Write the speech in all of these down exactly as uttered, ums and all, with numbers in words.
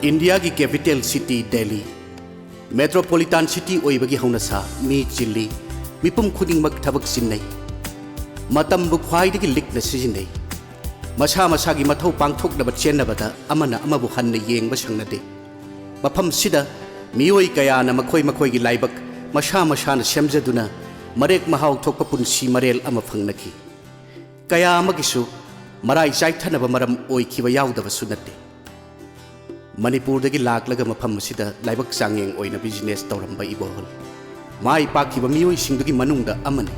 ꯏꯟꯗꯤꯌꯥꯒꯤ capital city Delhi. Metropolitan city ꯑꯣꯏꯕꯒꯤ ꯍꯧꯅꯁꯥ ꯃꯤ ꯆꯤꯜꯂꯤ, ꯃꯤꯄꯨꯝ ꯈꯨꯗꯤꯡꯃꯛ ꯊꯕꯛ ꯆꯤꯟꯅꯩ꯫ ꯃꯇꯝꯕꯨ ꯈ꯭ꯋꯥꯏꯗꯒꯤ ꯂꯤꯛꯅ ꯁꯤꯖꯤꯟꯅꯩ꯫ ꯃꯁꯥ ꯃꯁꯥꯒꯤ ꯃꯊꯧ ꯄꯥꯡꯊꯣꯛꯅꯕ ꯆꯦꯟꯅꯕꯗ ꯑꯃꯅ ꯑꯃꯕꯨ ꯍꯟꯅ ꯌꯦꯡꯕ ꯁꯪꯅꯗꯦ꯫ ꯃꯐꯝꯁꯤꯗ ꯃꯤꯑꯣꯏ ꯀꯌꯥꯅ ꯃꯈꯣꯏ ꯃꯈꯣꯏꯒꯤ ꯂꯥꯏꯕꯛ ꯃꯁꯥ ꯃꯁꯥꯅ ꯁꯦꯝꯖꯗꯨꯅ ꯃꯔꯦꯛ ꯃꯍꯥꯎ ꯊꯣꯛꯄ ꯄꯨꯟꯁꯤ ꯃꯔꯦꯜ ꯑꯃ ꯐꯪꯅꯈꯤ꯫ ꯀꯌꯥ ꯑꯃꯒꯤꯁꯨ ꯃꯔꯥꯏ ꯆꯥꯏꯊꯅꯕ ꯃꯔꯝ ꯑꯣꯏꯈꯤꯕ ꯌꯥꯎꯗꯕꯁꯨ ꯅꯠꯇꯦ꯫ ꯃꯅꯤꯄꯨꯔꯗꯒꯤ ꯂꯥꯛꯂꯒ ꯃꯐꯝ ꯑꯁꯤꯗ ꯂꯥꯏꯕꯛ ꯆꯥꯡꯌꯦꯡ ꯑꯣꯏꯅ ꯕꯤꯖꯤꯅꯦꯁ ꯇꯧꯔꯝꯕ ꯏꯕꯣꯍꯜ ꯃꯥꯏ ꯄꯥꯛꯈꯤꯕ ꯃꯤꯑꯣꯏꯁꯤꯡꯗꯨꯒꯤ ꯃꯅꯨꯡꯗ ꯑꯃꯅꯤ꯫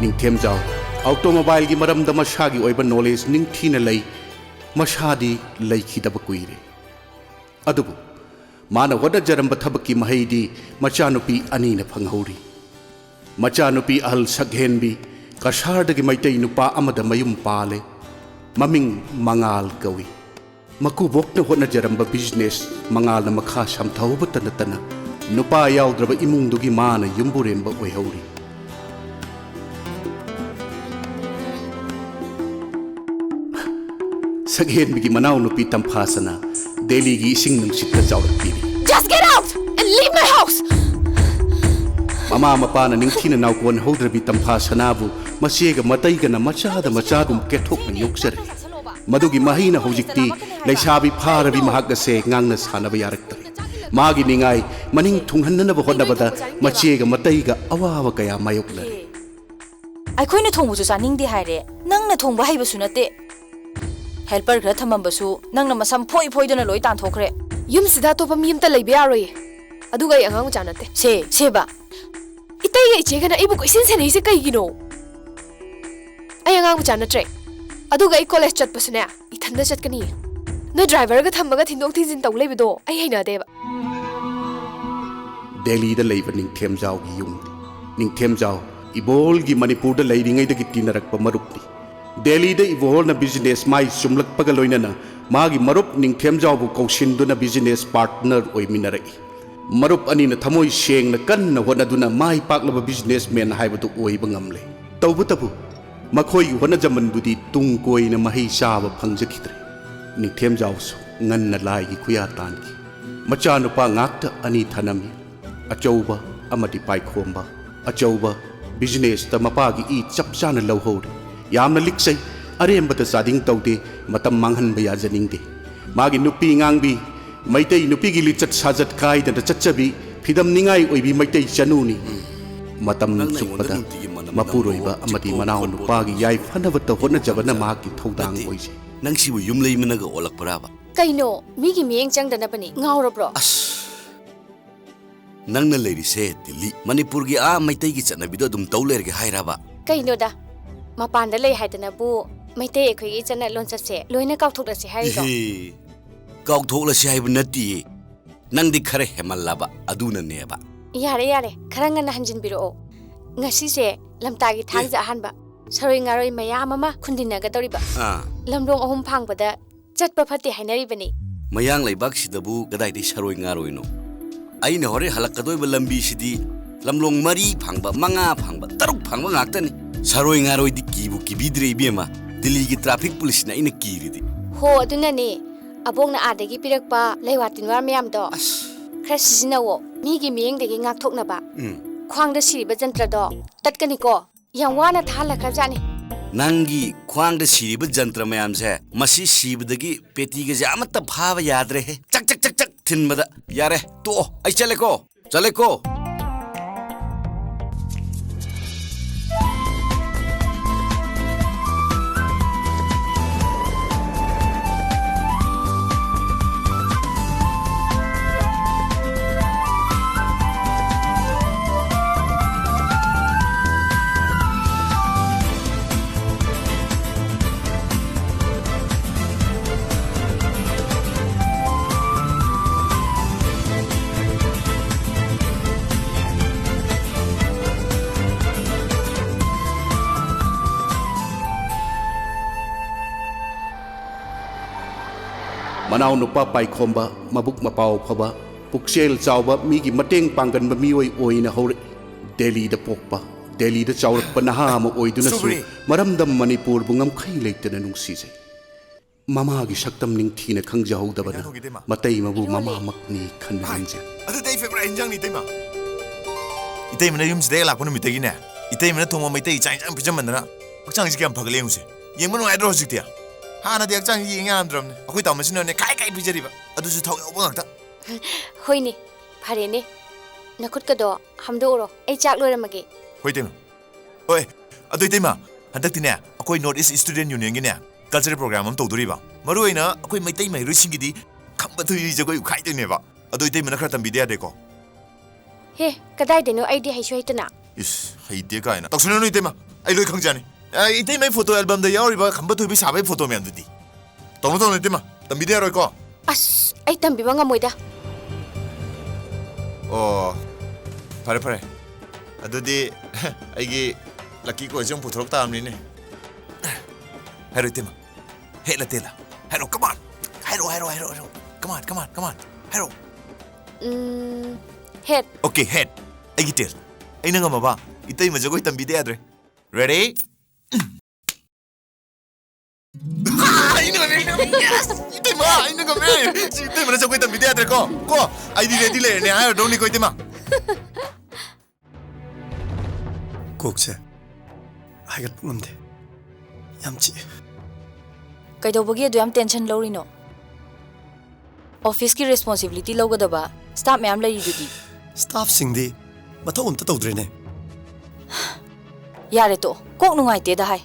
ꯅꯤꯡꯊꯦꯝꯖꯥꯎ ꯑꯣꯇꯣꯃꯣꯕꯥꯏꯜꯒꯤ ꯃꯔꯝꯗ ꯃꯁꯥꯒꯤ ꯑꯣꯏꯕ ꯅꯣꯂꯦꯖ ꯅꯤꯡꯊꯤꯅ ꯂꯩ꯫ ꯃꯁꯥꯗꯤ ꯂꯩꯈꯤꯗꯕ ꯀꯨꯏꯔꯦ꯫ ꯑꯗꯨꯕꯨ ꯃꯥꯅ ꯍꯣꯠꯅꯖꯔꯝꯕ ꯊꯕꯛꯀꯤ ꯃꯍꯩꯗꯤ ꯃꯆꯥꯅꯨꯄꯤ ꯑꯅꯤꯅ ꯐꯪꯍꯧꯔꯤ꯫ ꯃꯆꯥꯅꯨꯄꯤ ꯑꯍꯜ ꯁꯛꯍꯦꯟꯕꯤ ꯀꯁꯥꯔꯗꯒꯤ ꯃꯩꯇꯩ ꯅꯨꯄꯥ ꯑꯃꯗ ꯃꯌꯨꯝ ꯄꯥꯜꯂꯦ꯫ ꯃꯃꯤꯡ ꯃꯉꯥꯜ ꯀꯧꯏ꯫ ꯃꯀꯨꯕꯣꯛꯅ ꯍꯣꯠꯅꯖꯔꯝꯕ ꯕꯤꯖꯤꯅꯦꯁ ꯃꯉꯥꯜꯅ ꯃꯈꯥ ꯁꯝꯊꯍꯧꯕꯇ ꯅꯠꯇꯅ ꯅꯨꯄꯥ ꯌꯥꯎꯗ꯭ꯔꯕ ꯏꯃꯨꯡꯗꯨꯒꯤ ꯃꯥꯅ ꯌꯨꯝꯕꯨꯔꯦꯝꯕ ꯑꯣꯏꯍꯧꯔꯤ꯫ ꯁꯛꯍꯦꯟꯕꯤꯒꯤ ꯃꯅꯥꯎꯅꯨꯄꯤ ꯇꯝꯐꯥꯁꯅꯥ ꯗꯦꯜꯂꯤꯒꯤ ꯏꯁꯤꯡ ꯅꯨꯡꯁꯤꯠꯇ ꯆꯥꯎꯔꯛꯄꯤꯔꯤ꯫ Just get out and leave my house! ꯃꯃꯥ ꯃꯄꯥꯅ ꯅꯤꯡꯊꯤꯅ ꯅꯥꯎꯀꯣꯟ ꯍꯧꯗ꯭ꯔꯕꯤ ꯇꯝꯐꯥꯁꯅꯥꯕꯨ ꯃꯆꯦꯒ ꯃꯇꯩꯒꯅ ꯃꯆꯥꯗ ꯃꯆꯥꯒꯨꯝ ꯀꯦꯊꯣꯛꯅ ꯌꯣꯛꯆꯔꯦ꯫ ꯃꯗꯨꯒꯤ ꯃꯍꯩꯅ ꯍꯧꯖꯤꯛꯇꯤ ꯂꯩꯁꯥꯕꯤ ꯐꯥꯔꯕꯤ ꯃꯍꯥꯛ ꯑꯁꯦ ꯉꯥꯡꯅ ꯁꯥꯟꯅꯕ ꯌꯥꯔꯛꯇꯔꯦ꯫ ꯃꯥꯒꯤ ꯅꯤꯡꯉꯥꯏ ꯃꯅꯤꯡ ꯊꯨꯡꯍꯟꯅꯅꯕ ꯍꯣꯠꯅꯕꯗ ꯃꯆꯦꯒ ꯃꯇꯩꯒ ꯑꯋꯥꯕ ꯀꯌꯥ ꯃꯥꯌꯣꯛꯅꯔꯦ꯫ ꯑꯩꯈꯣꯏꯅ ꯊꯣꯡꯕꯁꯨ ꯆꯥꯅꯤꯡꯗꯦ ꯍꯥꯏꯔꯦ, ꯅꯪꯅ ꯊꯣꯡꯕ ꯍꯩꯕꯁꯨ ꯅꯠꯇꯦ꯫ ꯍꯦꯜꯄꯔ ꯈꯔ ꯊꯝꯃꯝꯕꯁꯨ ꯅꯪꯅ ꯃꯁꯝ ꯐꯣꯏ ꯐꯣꯏꯗꯅ ꯂꯣꯏ ꯇꯥꯟꯊꯣꯛꯈ꯭ꯔꯦ꯫ ꯌꯨꯝꯁꯤꯗ ꯑꯇꯣꯞꯄ ꯃꯤ ꯑꯝꯇ ꯂꯩꯕ ꯌꯥꯔꯣꯏꯌꯦ꯫ ꯑꯗꯨꯒ ꯑꯩ ꯑꯉꯥꯡ ꯃꯆꯥ ꯅꯠꯇꯦ꯫ ꯁꯦ, ꯁꯦꯕ꯫ ꯏꯇꯩꯒ ꯏꯆꯦꯒꯅ ꯑꯩꯕꯨ ꯀꯣꯏꯁꯦꯟ ꯁꯦꯟꯅꯩꯁꯦ ꯀꯩꯒꯤꯅꯣ? ꯑꯩ ꯑꯉꯥꯡ ꯃꯆꯥ ꯅꯠꯇ꯭ꯔꯦ꯫ ꯑꯗꯨꯒ ꯑꯩ ꯀꯣꯂꯦꯖ ꯆꯠꯄꯁꯨꯅꯦ, ꯏꯊꯟꯗ ꯆꯠꯀꯅꯤ꯫ ꯅꯣꯏ ꯗ꯭ꯔꯥꯏꯚꯔꯒ ꯊꯝꯃꯒ ꯊꯤꯟꯗꯣꯛ ꯊꯤꯟꯖꯤꯟ ꯇꯧ ꯂꯩꯕꯗꯣ ꯑꯩ ꯍꯩꯅꯗꯦꯕ꯫ ꯗꯦꯜꯂꯤꯗ ꯂꯩꯕ ꯅꯤꯡꯊꯦꯝꯖꯥꯎꯒꯤ ꯌꯨꯝꯅꯤ꯫ ꯅꯤꯡꯊꯦꯝꯖꯥꯎ ꯏꯕꯣꯍꯜꯒꯤ ꯃꯅꯤꯄꯨꯔꯗ ꯂꯩꯔꯤꯉꯩꯗꯒꯤ ꯇꯤꯟꯅꯔꯛꯄ ꯃꯔꯨꯞꯅꯤ꯫ ꯗꯦꯜꯂꯤꯗ ꯏꯕꯣꯍꯜꯅ ꯕꯤꯖꯤꯅꯦꯁ ꯃꯥꯏ ꯆꯨꯝꯂꯛꯄꯒ ꯂꯣꯏꯅꯅ ꯃꯥꯒꯤ ꯃꯔꯨꯞ ꯅꯤꯡꯊꯦꯝꯖꯥꯎꯕꯨ ꯀꯧꯁꯤꯟꯗꯨꯅ ꯕꯤꯖꯤꯅꯦꯁ ꯄꯥꯔꯠꯅꯔ ꯑꯣꯏꯃꯤꯟꯅꯔꯛꯏ꯫ ꯃꯔꯨꯞ ꯑꯅꯤꯅ ꯊꯃꯣꯏ ꯁꯦꯡꯅ ꯀꯟꯅ ꯍꯣꯠꯅꯗꯨꯅ ꯃꯥꯏ ꯄꯥꯛꯂꯕ businessman ꯍꯥꯏꯕꯗꯨ ꯑꯣꯏꯕ ꯉꯝꯂꯦ꯫ ꯇꯧꯕꯇꯕꯨ ꯃꯈꯣꯏꯒꯤ ꯍꯣꯠꯅꯖꯃꯟꯕꯨꯗꯤ ꯇꯨꯡ ꯀꯣꯏꯅ ꯃꯍꯩ ꯆꯥꯕ ꯐꯪꯖꯈꯤꯗ꯭ꯔꯦ꯫ ꯅꯤꯡꯊꯦꯝꯖꯥꯎꯁꯨ ꯉꯟꯅ ꯂꯥꯏꯒꯤ ꯈꯨꯌꯥ ꯇꯥꯟꯈꯤ꯫ ꯃꯆꯥꯅꯨꯄꯥ ꯉꯥꯛꯇ ꯑꯅꯤ ꯊꯅꯝꯃꯤ꯫ ꯑꯆꯧꯕ ꯑꯃꯗꯤ ꯄꯥꯏꯈꯣꯝꯕ꯫ ꯑꯆꯧꯕ businessꯇ ꯃꯄꯥꯒꯤ ꯏ ꯆꯞ ꯆꯥꯅ ꯂꯧꯍꯧꯔꯦ꯫ ꯌꯥꯝꯅ ꯂꯤꯛꯆꯩ, ꯑꯔꯦꯝꯕꯗ ꯆꯥꯗꯤꯡ ꯇꯧꯗꯦ, ꯃꯇꯝ ꯃꯥꯡꯍꯟꯕ ꯌꯥꯖꯅꯤꯡꯗꯦ꯫ ꯃꯥꯒꯤ ꯅꯨꯄꯤ ꯉꯥꯡꯕꯤ, ꯃꯩꯇꯩ ꯅꯨꯄꯤꯒꯤ ꯂꯤꯆꯠ ꯁꯥꯖꯠ ꯀꯥꯏꯗꯅ ꯆꯠꯆꯕꯤ, ꯐꯤꯗꯝꯅꯤꯡꯉꯥꯏ ꯑꯣꯏꯕꯤ ꯃꯩꯇꯩ ꯆꯅꯨꯅꯤ꯫ ꯃꯇꯝ ꯅꯪꯅ ꯑꯩꯉꯣꯟꯗ ꯆꯨꯞꯄꯗ ꯅꯨꯡꯇꯤꯒꯤ ꯃꯅꯝ ꯃꯄꯨꯔꯣꯏꯕ ꯅꯝꯊꯤꯕ ꯑꯃꯗꯤ ꯈꯣꯠꯄ ꯃꯅꯥꯎ ꯅꯨꯄꯥꯒꯤ ꯌꯥꯏꯐꯅꯕꯇ ꯍꯣꯠꯅꯖꯕꯅ ꯅꯠꯇꯦ꯫ ꯃꯍꯥꯛꯀꯤ ꯊꯧꯗꯥꯡ ꯅꯠꯇꯦ꯫ ꯑꯣꯏꯖꯩ꯫ ꯅꯪꯁꯤꯕꯨ ꯌꯨꯝꯂꯩꯃꯅꯒ ꯑꯣꯜꯂꯛꯄ꯭ꯔꯥꯕ? ꯀꯩꯅꯣ, ꯃꯤꯒꯤ ꯃꯤꯠꯌꯦꯡ ꯆꯪꯗꯅꯕꯅꯤ꯫ ꯉꯥꯎꯔꯕ꯭ꯔꯣ? ꯑꯁ! ꯅꯪꯅ ꯂꯩꯔꯤꯁꯦ ꯗꯤꯜꯂꯤ, ꯃꯅꯤꯄꯨꯔꯒꯤ ꯑꯥ ꯃꯩꯇꯩꯒꯤ ꯆꯠꯅꯕꯤꯗꯣ ꯑꯗꯨꯝ ꯇꯧ ꯂꯩꯔꯒꯦ ꯍꯥꯏꯔꯕ? ꯀꯩꯅꯣꯗ, ꯃꯄꯥꯟꯗ ꯂꯩ ꯍꯥꯏꯗꯅꯕꯨ ꯃꯩꯇꯩ ꯑꯩꯈꯣꯏꯒꯤ ꯆꯠꯅ ꯂꯣꯟꯆꯠꯁꯦ ꯂꯣꯏꯅ ꯀꯥꯎꯊꯣꯛꯂꯁꯦ ꯍꯥꯏꯔꯤꯔꯣ? ꯏꯍꯦ, ꯀꯥꯎꯊꯣꯛꯂꯁꯦ ꯍꯥꯏꯕ ꯅꯠꯇꯤꯌꯦ꯫ ꯅꯪꯗꯤ ꯈꯔ ꯍꯦꯃꯜꯂꯕ ꯑꯗꯨꯅꯅꯦꯕ꯫ ꯌꯥꯔꯦ, ꯌꯥꯔꯦ, ꯈꯔ ꯉꯟꯅ ꯍꯟꯖꯤꯟꯕꯤꯔꯛꯑꯣ꯫ ꯉꯁꯤꯁꯦ ꯂꯝꯇꯥꯒꯤ ꯊꯥꯡꯖ ꯑꯍꯥꯟꯕ꯫ ꯁꯔꯣꯏ ꯉꯥꯔꯣꯏ ꯃꯌꯥꯝ ꯑꯃ ꯈꯨꯟꯗꯤꯟꯅꯒꯗꯧꯔꯤꯕ꯫ ꯑꯥ꯫ ꯂꯝꯂꯣꯡ ꯑꯍꯨꯝ ꯐꯥꯡꯕꯗ ꯆꯠꯄ ꯐꯠꯇꯦ ꯍꯥꯏꯅꯔꯤꯕꯅꯤ꯫ ꯃꯌꯥꯡ ꯂꯩꯕꯥꯛꯁꯤꯗꯕꯨ ꯀꯗꯥꯏꯗꯩ ꯁꯔꯣꯏ ꯉꯥꯔꯣꯏꯅꯣ? ꯑꯩꯅ ꯍꯣꯔꯦꯟ ꯍꯜꯂꯛꯀꯗꯣꯏꯕ ꯂꯝꯕꯤꯁꯤꯗꯤ ꯂꯝꯂꯣꯡ ꯃꯔꯤ ꯐꯥꯡꯕ, ꯃꯉꯥ ꯐꯥꯡꯕ, ꯇꯔꯨꯛ ꯐꯥꯡꯕ ꯉꯥꯛꯇꯅꯤ꯫ ꯁꯔꯣꯏ ꯉꯥꯔꯣꯏꯗꯤ ꯀꯤꯕꯨ ꯀꯤꯕꯤꯗ꯭ꯔꯦ ꯏꯕꯦꯝꯃ, ꯗꯤꯜꯂꯤꯒꯤ traffic policeꯅ ꯑꯩꯅ ꯀꯤꯔꯤꯗꯤ꯫ ꯍꯣ, ꯑꯗꯨꯅꯅꯦ ꯑꯕꯣꯛꯅ ꯑꯥꯗꯒꯤ ꯄꯤꯔꯛꯄ ꯂꯩꯋꯥ ꯇꯤꯟꯋꯥ ꯃꯌꯥꯝꯗꯣ ꯑꯁ꯫ ꯈꯔ ꯁꯤꯖꯤꯟꯅꯧꯋꯣ, ꯃꯤꯒꯤ ꯃꯤꯠꯌꯦꯡꯗꯒꯤ ꯉꯥꯛꯊꯣꯛꯅꯕ꯫ ꯎꯝ꯫ ꯈ꯭ꯋꯥꯡꯗ ꯁꯤꯔꯤꯕ ꯖꯟꯇ꯭ꯔꯗꯣ ꯇꯠꯀꯅꯤꯀꯣ꯫ ꯌꯥꯝ ꯋꯥꯅ ꯊꯥꯍꯜꯂꯛꯈ꯭ꯔꯖꯥꯠꯅꯤ꯫ ꯅꯪꯒꯤ ꯈ꯭ꯋꯥꯡꯗ ꯁꯤꯔꯤꯕ ꯖꯟꯇ꯭ꯔ ꯃꯌꯥꯝꯁꯦ ꯃꯁꯤ ꯁꯤꯕꯗꯒꯤ ꯄꯦꯇꯤꯒꯁꯦ ꯑꯃꯠꯇ ꯐꯥꯕ ꯌꯥꯗ꯭ꯔꯦꯍꯦ꯫ ꯆꯛ, ꯆꯛ, ꯆꯛ, ꯆꯛ ꯊꯤꯟꯕꯗ꯫ ꯌꯥꯔꯦ, ꯇꯣꯛꯑꯣ, ꯑꯩ ꯆꯠꯂꯦꯀꯣ, ꯆꯠꯂꯦꯀꯣ꯫ ꯃꯅꯥꯎ ꯅꯨꯄꯥ ꯄꯥꯏꯈꯣꯝꯕ, ꯃꯕꯨꯛ ꯃꯄꯥꯎ ꯐꯕ, ꯄꯨꯛꯆꯦꯜ ꯆꯥꯎꯕ, ꯃꯤꯒꯤ ꯃꯇꯦꯡ ꯄꯥꯡꯒꯟꯕ ꯃꯤꯑꯣꯏ ꯑꯣꯏꯅ ꯍꯧꯔꯛꯏ꯫ ꯗꯦꯜꯂꯤꯗ ꯄꯣꯛꯄ, ꯗꯦꯜꯂꯤꯗ ꯆꯥꯎꯔꯛꯄ ꯅꯍꯥ ꯑꯃ ꯑꯣꯏꯗꯨꯅꯁꯨ ꯁꯨꯒ꯭ꯔꯤ꯫ ꯃꯔꯝꯗꯝ ꯃꯅꯤꯄꯨꯔꯕꯨ ꯉꯝꯈꯩ ꯂꯩꯇꯅ ꯅꯨꯡꯁꯤꯖꯩ꯫ ꯃꯃꯥꯒꯤ ꯁꯛꯇꯝ ꯅꯤꯡꯊꯤꯅ ꯈꯪꯖꯍꯧꯗꯕꯅ ꯀꯩꯅꯣ ꯇꯧꯒꯦ, ꯏꯇꯩꯃ? ꯃꯇꯩꯃꯕꯨ ꯃꯃꯥꯃꯛꯅꯤ ꯈꯟꯅ ꯍꯥꯏ, ꯅꯤꯡꯖꯩ꯫ ꯑꯗꯨꯗꯤ ꯑꯩ ꯐꯦꯕꯣꯔꯥꯏꯠ ꯏꯟꯖꯥꯡꯅꯤ, ꯏꯇꯩꯃ꯫ ꯏꯇꯩꯃꯅ ꯌꯨꯝꯁꯤꯗ ꯍꯦꯛ ꯂꯥꯛꯄ ꯅꯨꯃꯤꯠꯇꯒꯤꯅꯦ, ꯏꯇꯩꯃꯅ ꯊꯣꯡꯕ ꯃꯩꯇꯩ ꯆꯥꯛ ꯏꯟꯖꯥꯡ ꯄꯤꯖꯃꯟꯗꯅ ꯍꯛꯆꯥꯡꯁꯤ ꯀꯌꯥꯝ ꯐꯒꯠꯂꯦ ꯌꯦꯡꯉꯨꯁꯦ꯫ ꯌꯦꯡꯕ ꯅꯨꯡꯉꯥꯏꯗ꯭ꯔꯣ ꯍꯧꯖꯤꯛꯇꯤ? ꯍꯥꯟꯅꯗꯤ ꯍꯛꯆꯥꯡꯁꯤ ꯌꯦꯡ ꯌꯥꯔꯝꯗ꯭ꯔꯕꯅꯦ꯫ ꯑꯩꯈꯣꯏ ꯇꯥꯃꯣꯁꯤꯅꯅꯦ ꯈꯥꯏ ꯈꯥꯏ ꯄꯤꯖꯔꯤꯕ, ꯑꯗꯨꯁꯨ ꯊꯥꯎ ꯌꯥꯎꯕ ꯉꯥꯛꯇ꯫ ꯍꯣꯏꯅꯦ, ꯐꯔꯦꯅꯦ꯫ ꯅꯈꯨꯠꯀꯗꯣ ꯍꯥꯝꯗꯣꯛꯎꯔꯣ, ꯑꯩ ꯆꯥꯛ ꯂꯣꯏꯔꯝꯃꯒꯦ꯫ ꯍꯣꯏ, ꯏꯇꯩꯃ꯫ ꯍꯣꯏ, ꯑꯗꯨ ꯏꯇꯩꯃ, ꯍꯟꯗꯛꯇꯤꯅꯦ, ꯑꯩꯈꯣꯏ North East Student Unionꯒꯤꯅꯦ, cultural program ꯑꯃ ꯇꯧꯗꯣꯔꯤꯕ꯫ ꯃꯔꯨ ꯑꯣꯏꯅ ꯑꯩꯈꯣꯏ ꯃꯩꯇꯩ ꯃꯍꯩꯔꯣꯏꯁꯤꯡꯒꯤꯗꯤ ꯈꯝꯕ ꯊꯣꯏꯕꯤ ꯖꯒꯣꯏ ꯎꯈꯥꯏꯗꯣꯏꯅꯦꯕ꯫ ꯑꯗꯣ ꯏꯇꯩꯃꯅ ꯈꯔ ꯇꯝꯕꯤꯗ ꯌꯥꯗꯦꯀꯣ? ꯍꯦ, ꯀꯗꯥꯏꯗꯅꯣ ꯑꯩꯗꯤ ꯍꯩꯁꯨ ꯍꯩꯇꯅ꯫ ꯏꯁ, ꯍꯩꯇꯦ ꯀꯥꯏꯅ꯫ ꯇꯧꯁꯟꯅꯅꯨ ꯏꯇꯩꯃ, ꯑꯩ ꯂꯣꯏ ꯈꯪꯖꯅꯤ꯫ ꯑ, ꯏꯇꯩꯃꯩ photo albumꯗ ꯌꯥꯎꯔꯤꯕ ꯈꯝꯕ ꯊꯣꯏꯕꯤ ꯁꯥꯕꯒꯤ photo ꯃꯌꯥꯝꯗꯨꯗꯤ꯫ ꯇꯧꯅꯨ, ꯇꯧꯅꯨ ꯏꯇꯩꯃ, ꯇꯝꯕꯤꯗ ꯌꯥꯔꯣꯏꯀꯣ? ꯑꯁ, ꯑꯩ ꯇꯝꯕꯤꯕ ꯉꯝꯃꯣꯏꯗ꯫ ꯑꯣ, ꯐꯔꯦ, ꯐꯔꯦ꯫ ꯑꯗꯨꯗꯤ ꯑꯩꯒꯤ lucky coinꯁꯦ ꯑꯃꯨꯛ ꯄꯨꯊꯣꯔꯛ ꯇꯥꯕꯅꯤꯅꯦ꯫ ꯍꯥꯏꯔꯣ ꯏꯇꯩꯃ꯫ ꯍꯦꯠꯂ ꯇꯦꯜꯂ? ꯍꯥꯏꯔꯣ, come on꯫ ꯍꯥꯏꯔꯣ, ꯍꯥꯏꯔꯣ, ꯍꯥꯏꯔꯣ, ꯍꯥꯏꯔꯣ꯫ Come on, come on, come on꯫ ꯍꯥꯏꯔꯣ꯫ ꯎꯝ, head꯫ Okay, head꯫ ꯑꯩꯒꯤ tail꯫ ꯑꯩꯅ ꯉꯝꯃꯕ? ꯏꯇꯩꯃ ꯖꯒꯣꯏ ꯇꯝꯕꯤꯗ ꯌꯥꯗ꯭ꯔꯦ꯫ Ready? ꯑꯩꯅ ꯉꯝꯃꯦ! Yes! ꯏꯇꯩꯃ, ꯑꯩꯅ ꯉꯝꯃꯦ! ꯁꯤ ꯏꯇꯩꯃꯅ ꯖꯒꯣꯏ ꯇꯝꯕꯤꯗ ꯌꯥꯗ꯭ꯔꯦꯀꯣ? ꯀꯣ? ꯑꯩꯗꯤ ready ꯂꯩꯔꯦꯅꯦ, ꯍꯥꯏꯔꯗꯧꯅꯤꯀꯣ, ꯏꯇꯩꯃ? ꯀꯣꯛꯁꯦ ꯍꯥꯏꯒꯠꯄ ꯉꯝꯗꯦ꯫ ꯌꯥꯝ ꯆꯤꯛꯑꯦ꯫ ꯀꯩꯗꯧꯕꯒꯤ ꯑꯗꯨ ꯌꯥꯝ tension ꯂꯧꯔꯤꯅꯣ? Officeꯀꯤ responsibility ꯂꯧꯒꯗꯕ staff ꯃꯌꯥꯝ ꯂꯩꯔꯤꯗꯨꯗꯤ꯫ Staffꯁꯤꯡꯗꯤ ꯃꯊꯧ ꯑꯝꯇ ꯇꯧꯗ꯭ꯔꯦꯅꯦ꯫ ꯌꯥꯔꯦ ꯇꯣꯛꯑꯣ, ꯀꯣꯛ ꯅꯨꯡꯉꯥꯏꯇꯦꯗ ꯍꯥꯏ꯫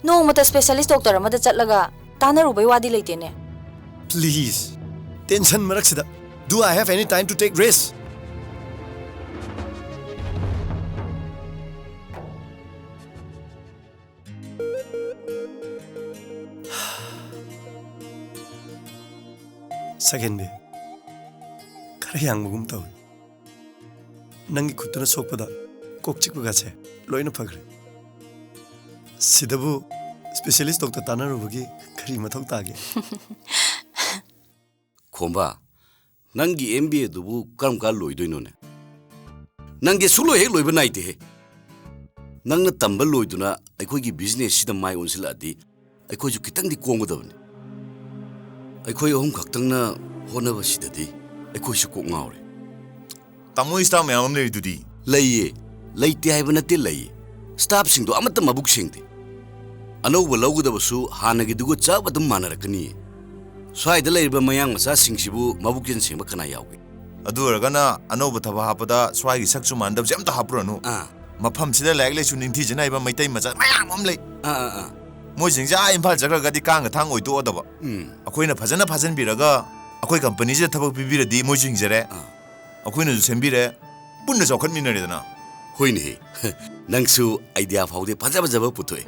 ꯅꯣꯡꯃꯇ specialist doctor ꯑꯃꯗ ꯆꯠꯂꯒ ꯇꯥꯟꯅꯔꯨꯕꯩ ꯋꯥꯗꯤ ꯂꯩꯇꯦꯅꯦ꯫ Please, tension ꯃꯔꯛꯁꯤꯗ, do I have any time to take rest? ꯁꯛꯍꯦꯟꯕꯤ, ꯈꯔ ꯌꯥꯡꯕꯒꯨꯝ ꯇꯧꯏ꯫ ꯅꯪꯒꯤ ꯈꯨꯠꯇꯨꯅ ꯁꯣꯛꯄꯗ ꯀꯣꯛ ꯆꯤꯛꯄꯒꯁꯦ ꯂꯣꯏꯅ ꯐꯈ꯭ꯔꯦ꯫ ꯁꯤꯗꯕꯨ specialist doctor ꯇꯥꯟꯅꯔꯨꯕꯒꯤ ꯀꯔꯤ ꯃꯊꯧ ꯇꯥꯒꯦ? ꯈꯣꯝꯕ, ꯅꯪꯒꯤ ꯑꯦꯝ ꯕꯤ ꯑꯦꯗꯨꯕꯨ ꯀꯔꯝ ꯀꯥꯟ ꯂꯣꯏꯗꯣꯏꯅꯣꯅꯦ? ꯅꯪꯗꯤ ꯁꯨꯛꯂꯣꯏ ꯍꯦꯛ ꯂꯣꯏꯕ ꯅꯥꯏꯗꯦꯍꯦ꯫ ꯅꯪꯅ ꯇꯝꯕ ꯂꯣꯏꯗꯨꯅ ꯑꯩꯈꯣꯏꯒꯤ ꯕꯤꯖꯤꯅꯦꯁꯁꯤꯗ ꯃꯥꯏ ꯑꯣꯟꯁꯤꯜꯂꯛꯑꯗꯤ ꯑꯩꯈꯣꯏꯁꯨ ꯈꯤꯇꯪꯗꯤ ꯀꯣꯝꯒꯗꯕꯅꯤ꯫ ꯑꯩꯈꯣꯏ ꯑꯍꯨꯝ ꯈꯛꯇꯪꯅ ꯍꯣꯠꯅꯕꯁꯤꯗꯗꯤ ꯑꯩꯈꯣꯏꯁꯨ ꯀꯣꯛ ꯉꯥꯎꯔꯦ꯫ ꯇꯥꯃꯣ, staff ꯃꯌꯥꯝ ꯑꯃ ꯂꯩꯔꯤꯗꯨꯗꯤ? ꯂꯩꯌꯦ, ꯂꯩꯇꯦ ꯍꯥꯏꯕ ꯅꯠꯇꯦ, ꯂꯩꯌꯦ꯫ Staffꯁꯤꯡꯗꯣ ꯑꯃꯠꯇ ꯃꯕꯨꯛ ꯁꯦꯡꯗꯦ꯫ ꯑꯅꯧꯕ ꯂꯧꯒꯗꯕꯁꯨ ꯍꯥꯟꯅꯒꯤꯗꯨꯒ ꯆꯞ ꯑꯗꯨꯝ ꯃꯥꯟꯅꯔꯛꯀꯅꯤꯌꯦ꯫ ꯁ꯭ꯋꯥꯏꯗ ꯂꯩꯔꯤꯕ ꯃꯌꯥꯡ ꯃꯆꯥꯁꯤꯡꯁꯤꯕꯨ ꯃꯕꯨꯛꯆꯦꯜ ꯁꯦꯡꯕ ꯀꯅꯥ ꯌꯥꯎꯒꯦ? ꯑꯗꯨ ꯑꯣꯏꯔꯒꯅ ꯑꯅꯧꯕ ꯊꯕꯛ ꯍꯥꯞꯄꯗ ꯁ꯭ꯋꯥꯏꯒꯤ ꯁꯛꯁꯨ ꯃꯥꯟꯅꯗꯕꯁꯦ ꯑꯝꯇ ꯍꯥꯞꯄꯨꯔꯅꯨ꯫ ꯑꯥ꯫ ꯃꯐꯝꯁꯤꯗ ꯂꯥꯏꯔꯤꯛ ꯂꯥꯏꯁꯨ ꯅꯤꯡꯊꯤꯖꯅ ꯍꯩꯕ ꯃꯩꯇꯩ ꯃꯆꯥ ꯃꯌꯥꯝ ꯑꯃ ꯂꯩ꯫ ꯑꯥ, ꯑꯥ, ꯑꯥ꯫ ꯃꯣꯏꯁꯤꯡꯁꯦ ꯑꯥ ꯏꯝꯐꯥꯜ ꯆꯠꯈ꯭ꯔꯒꯗꯤ ꯀꯥꯡꯒ ꯊꯥꯡ ꯑꯣꯏꯊꯣꯛꯑꯗꯕ꯫ ꯎꯝ꯫ ꯑꯩꯈꯣꯏꯅ ꯐꯖꯅ ꯐꯥꯖꯤꯟꯕꯤꯔꯒ ꯑꯩꯈꯣꯏ ꯀꯝꯄꯅꯤꯁꯤꯗ ꯊꯕꯛ ꯄꯤꯕꯤꯔꯗꯤ ꯃꯣꯏꯁꯨ ꯍꯤꯡꯖꯔꯦ꯫ ꯑꯥ꯫ ꯑꯩꯈꯣꯏꯅꯁꯨ ꯁꯦꯝꯕꯤꯔꯦ꯫ ꯄꯨꯟꯅ ꯆꯥꯎꯈꯠꯃꯤꯟꯅꯔꯦꯗꯅ꯫ ꯍꯣꯏꯅꯦꯍꯦ꯫ ꯅꯪꯁꯨ idea ꯐꯥꯎꯗꯤ ꯐꯖ ꯐꯖꯕ ꯄꯨꯊꯣꯛꯑꯦ꯫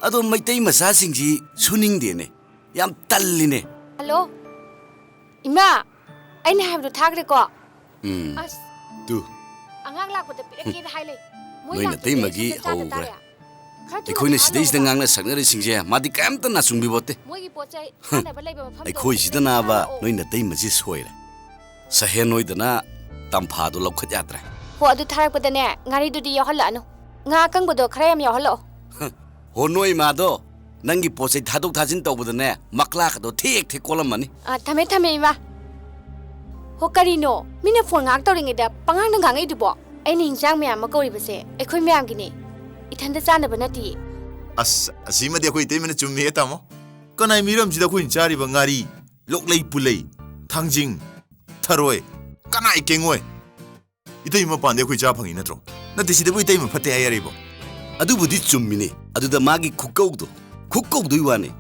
ꯑꯗꯣ ꯃꯩꯇꯩ ꯃꯆꯥꯁꯤꯡꯁꯤ ꯁꯨꯅꯤꯡꯗꯦꯅꯦ꯫ ꯌꯥꯝ ꯇꯜꯂꯤꯅꯦ꯫ ꯍꯜꯂꯣ꯫ ꯏꯃꯥ, ꯑꯩꯅ ꯍꯥꯏꯕꯗꯣ ꯊꯥꯈ꯭ꯔꯦꯀꯣ? ꯎꯝ꯫ ꯑꯁ꯫ ꯇꯨ꯫ ꯑꯉꯥꯡ ꯂꯥꯛꯄꯗ ꯄꯤꯔꯛꯀꯦꯅ ꯍꯥꯏ ꯂꯩ꯫ ꯃꯣꯏ ꯅꯣꯏ ꯂꯥꯛꯇ꯭ꯔꯗꯤ ꯅꯇꯩꯃꯒꯤ ꯑꯩ ꯁꯨꯡꯆꯥ ꯆꯥꯗ ꯍꯧꯈ꯭ꯔꯦ꯫ ꯇꯥꯔꯦ꯫ ꯈꯔ ꯊꯨꯅ ꯑꯩꯈꯣꯏꯅ ꯊꯥꯍꯜꯂꯣ ꯁꯤꯗꯩꯁꯤꯗ ꯍꯥꯏꯕ꯫ ꯉꯥꯡꯅ ꯁꯛꯅꯔꯤꯁꯤꯡꯁꯦ ꯃꯥꯗꯤ ꯀꯩꯝꯇ ꯅꯥꯆꯨꯡꯕꯤꯕꯣꯠꯇꯦ꯫ ꯃꯣꯏꯒꯤ ꯄꯣꯠ ꯆꯩ ꯍꯨꯝ꯫ ꯀꯥꯟꯅꯕ ꯂꯩꯕ ꯃꯐꯝꯗꯣ ꯑꯩꯈꯣꯏꯁꯤꯗ ꯑꯝꯇ ꯅꯥꯕ ꯊꯥꯔꯛꯑꯣ꯫ ꯅꯣꯏ ꯅꯇꯩꯃꯁꯤ ꯁꯣꯏꯔꯦ꯫ ꯁꯍꯦꯟ ꯍꯣꯏꯗꯅ ꯇꯝꯐꯥꯗꯣ ꯂꯧꯈꯠ ꯌꯥꯗ꯭ꯔꯦ꯫ ꯍꯣ, ꯑꯗꯨ ꯊꯥꯔꯛꯄꯗꯅꯦ, ꯉꯥꯔꯤꯗꯨꯗꯤ ꯌꯥꯎꯍꯜꯂꯛꯑꯅꯨ꯫ ꯉꯥ ꯑꯀꯪꯕꯗꯣ ꯈꯔ ꯌꯥꯝ ꯌꯥꯎꯍꯜꯂꯛꯑꯣ꯫ ꯍꯣ, ꯅꯣꯏ ꯏꯃꯥꯗꯣ ꯅꯪꯒꯤ ꯄꯣꯠ ꯆꯩ ꯊꯥꯗꯣꯛ ꯊꯥꯖꯤꯟ ꯇꯧꯕꯗꯅꯦ, ꯃꯀ꯭ꯂꯥꯛꯀꯗꯣ ꯊꯦꯛ ꯊꯦꯛ ꯀꯣꯜꯂꯝꯃꯅꯤ꯫ ꯑ, ꯊꯝꯃꯦ, ꯊꯝꯃꯦ, ꯏꯃꯥ꯫ ꯍꯣ, ꯀꯔꯤꯅꯣ? ꯃꯤꯅ phone ꯉꯥꯏꯍꯥꯛ ꯇꯧꯔꯤꯉꯩꯗ ꯄꯉꯥꯡꯗ ꯉꯥꯡꯉꯛꯏꯗꯨꯕꯣ? ꯑꯩꯅ ꯍꯤꯟꯖꯥꯡ ꯃꯌꯥꯝ ꯑꯃ ꯀꯧꯔꯤꯕꯁꯦ ꯑꯩꯈꯣꯏ ꯃꯌꯥꯝꯒꯤꯅꯦ꯫ ꯏꯊꯟꯇ ꯆꯥꯅꯕ ꯅꯠꯇꯤꯌꯦ꯫ ꯑꯁ, ꯑꯁꯤꯃꯗꯤ ꯑꯩꯈꯣꯏ ꯏꯇꯩꯃꯅ ꯆꯨꯝꯃꯤꯍꯦ, ꯇꯥꯃꯣ꯫ ꯀꯅꯥꯏ ꯃꯤꯔꯝꯁꯤꯗ ꯑꯩꯈꯣꯏꯅ ꯆꯥꯔꯤꯕ ꯉꯥꯔꯤ, ꯂꯣꯛꯂꯩ ꯄꯨꯂꯩ, ꯊꯥꯡꯖꯤꯡ, ꯊꯔꯣꯏ, ꯀꯅꯥꯏ ꯀꯦꯡꯉꯣꯏ? ꯏꯇꯩ ꯃꯄꯥꯟꯗꯤ ꯑꯩꯈꯣꯏ ꯆꯥ ꯐꯪꯉꯤ ꯅꯠꯇ꯭ꯔꯣ? ꯅꯠꯇꯦ, ꯁꯤꯗꯕꯨ ꯏꯇꯩꯃ ꯐꯠꯇꯦ ꯍꯥꯏ ꯌꯥꯔꯤꯕꯣ? ꯑꯗꯨꯕꯨꯗꯤ ꯆꯨꯝꯃꯤꯅꯦ꯫ ꯑꯗꯨꯗ ꯃꯥꯒꯤ ꯈꯨꯀꯧꯗꯣ, ꯈꯨꯀꯧꯗꯣꯏ ꯋꯥꯅꯤ꯫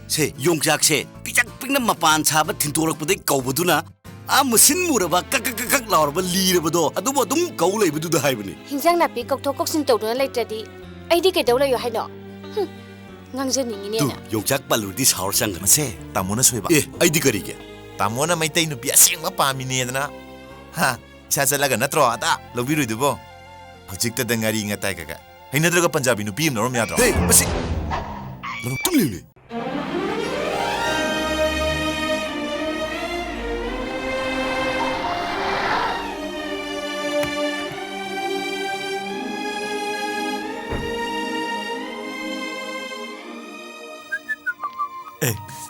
ꯁꯦ, ꯌꯣꯡꯆꯥꯛꯁꯦ ꯄꯤꯛꯇꯛ ꯄꯤꯛꯅ ꯃꯄꯥꯟ ꯁꯥꯕ ꯊꯤꯟꯇꯣꯔꯛꯄꯗꯩ ꯀꯧꯕꯗꯨꯅ ꯑꯥ ꯃꯨꯁꯤꯟ ꯃꯨꯔꯕ, ꯀꯛ ꯀꯛ ꯀꯛ ꯀꯛ ꯂꯥꯎꯔꯕ, ꯂꯤꯔꯕꯗꯣ ꯑꯗꯨꯕꯨ ꯑꯗꯨꯝ ꯀꯧ ꯂꯩꯕꯗꯨꯗ ꯍꯥꯏꯕꯅꯤ꯫ ꯍꯤꯟꯖꯥꯡ ꯅꯥꯄꯤ ꯀꯧꯊꯣꯛ ꯀꯧꯁꯤꯟ ꯇꯧꯗꯨꯅ ꯂꯩꯇ꯭ꯔꯗꯤ ꯑꯩꯗꯤ ꯀꯩꯗꯧ ꯂꯩꯌꯣ ꯍꯥꯏꯅꯣ? ꯍꯨꯝ, ꯉꯥꯡꯖꯅꯤꯡꯉꯤꯅꯦꯅ꯫ ꯇꯨ, ꯌꯣꯡꯆꯥꯛ ꯄꯜꯂꯨꯔꯗꯤ ꯁꯥꯎꯔ ꯆꯪꯈ꯭ꯔꯦ꯫ ꯃꯁꯦ, ꯇꯥꯃꯣꯅ ꯁꯣꯏꯕ꯫ ꯑꯦ, ꯑꯩꯗꯤ ꯀꯔꯤꯒꯤ? ꯇꯥꯃꯣꯅ ꯃꯩꯇꯩ ꯅꯨꯄꯤ ꯑꯁꯦꯡꯕ ꯄꯥꯝꯃꯤꯅꯦꯗꯅ꯫ ꯍꯥ? ꯏꯁꯥ ꯆꯠꯂꯒ ꯅꯠꯇ꯭ꯔꯣ ꯑꯗꯥ ꯂꯧꯕꯤꯔꯣꯏꯗꯨꯕꯣ? ꯍꯧꯖꯤꯛꯇꯗ ꯉꯥꯔꯤ ꯉꯇꯥꯏ ꯀꯩꯀꯥ꯫ ꯍꯩꯅꯗ꯭ꯔꯒ ꯄꯟꯖꯥꯕꯤ ꯅꯨꯄꯤ ꯑꯃ ꯂꯧꯔꯝ ꯌꯥꯗ꯭ꯔꯣ? ꯍꯦ, ꯃꯁꯤ ꯂꯧꯔꯛꯇ꯭ꯔꯤꯅꯦ꯫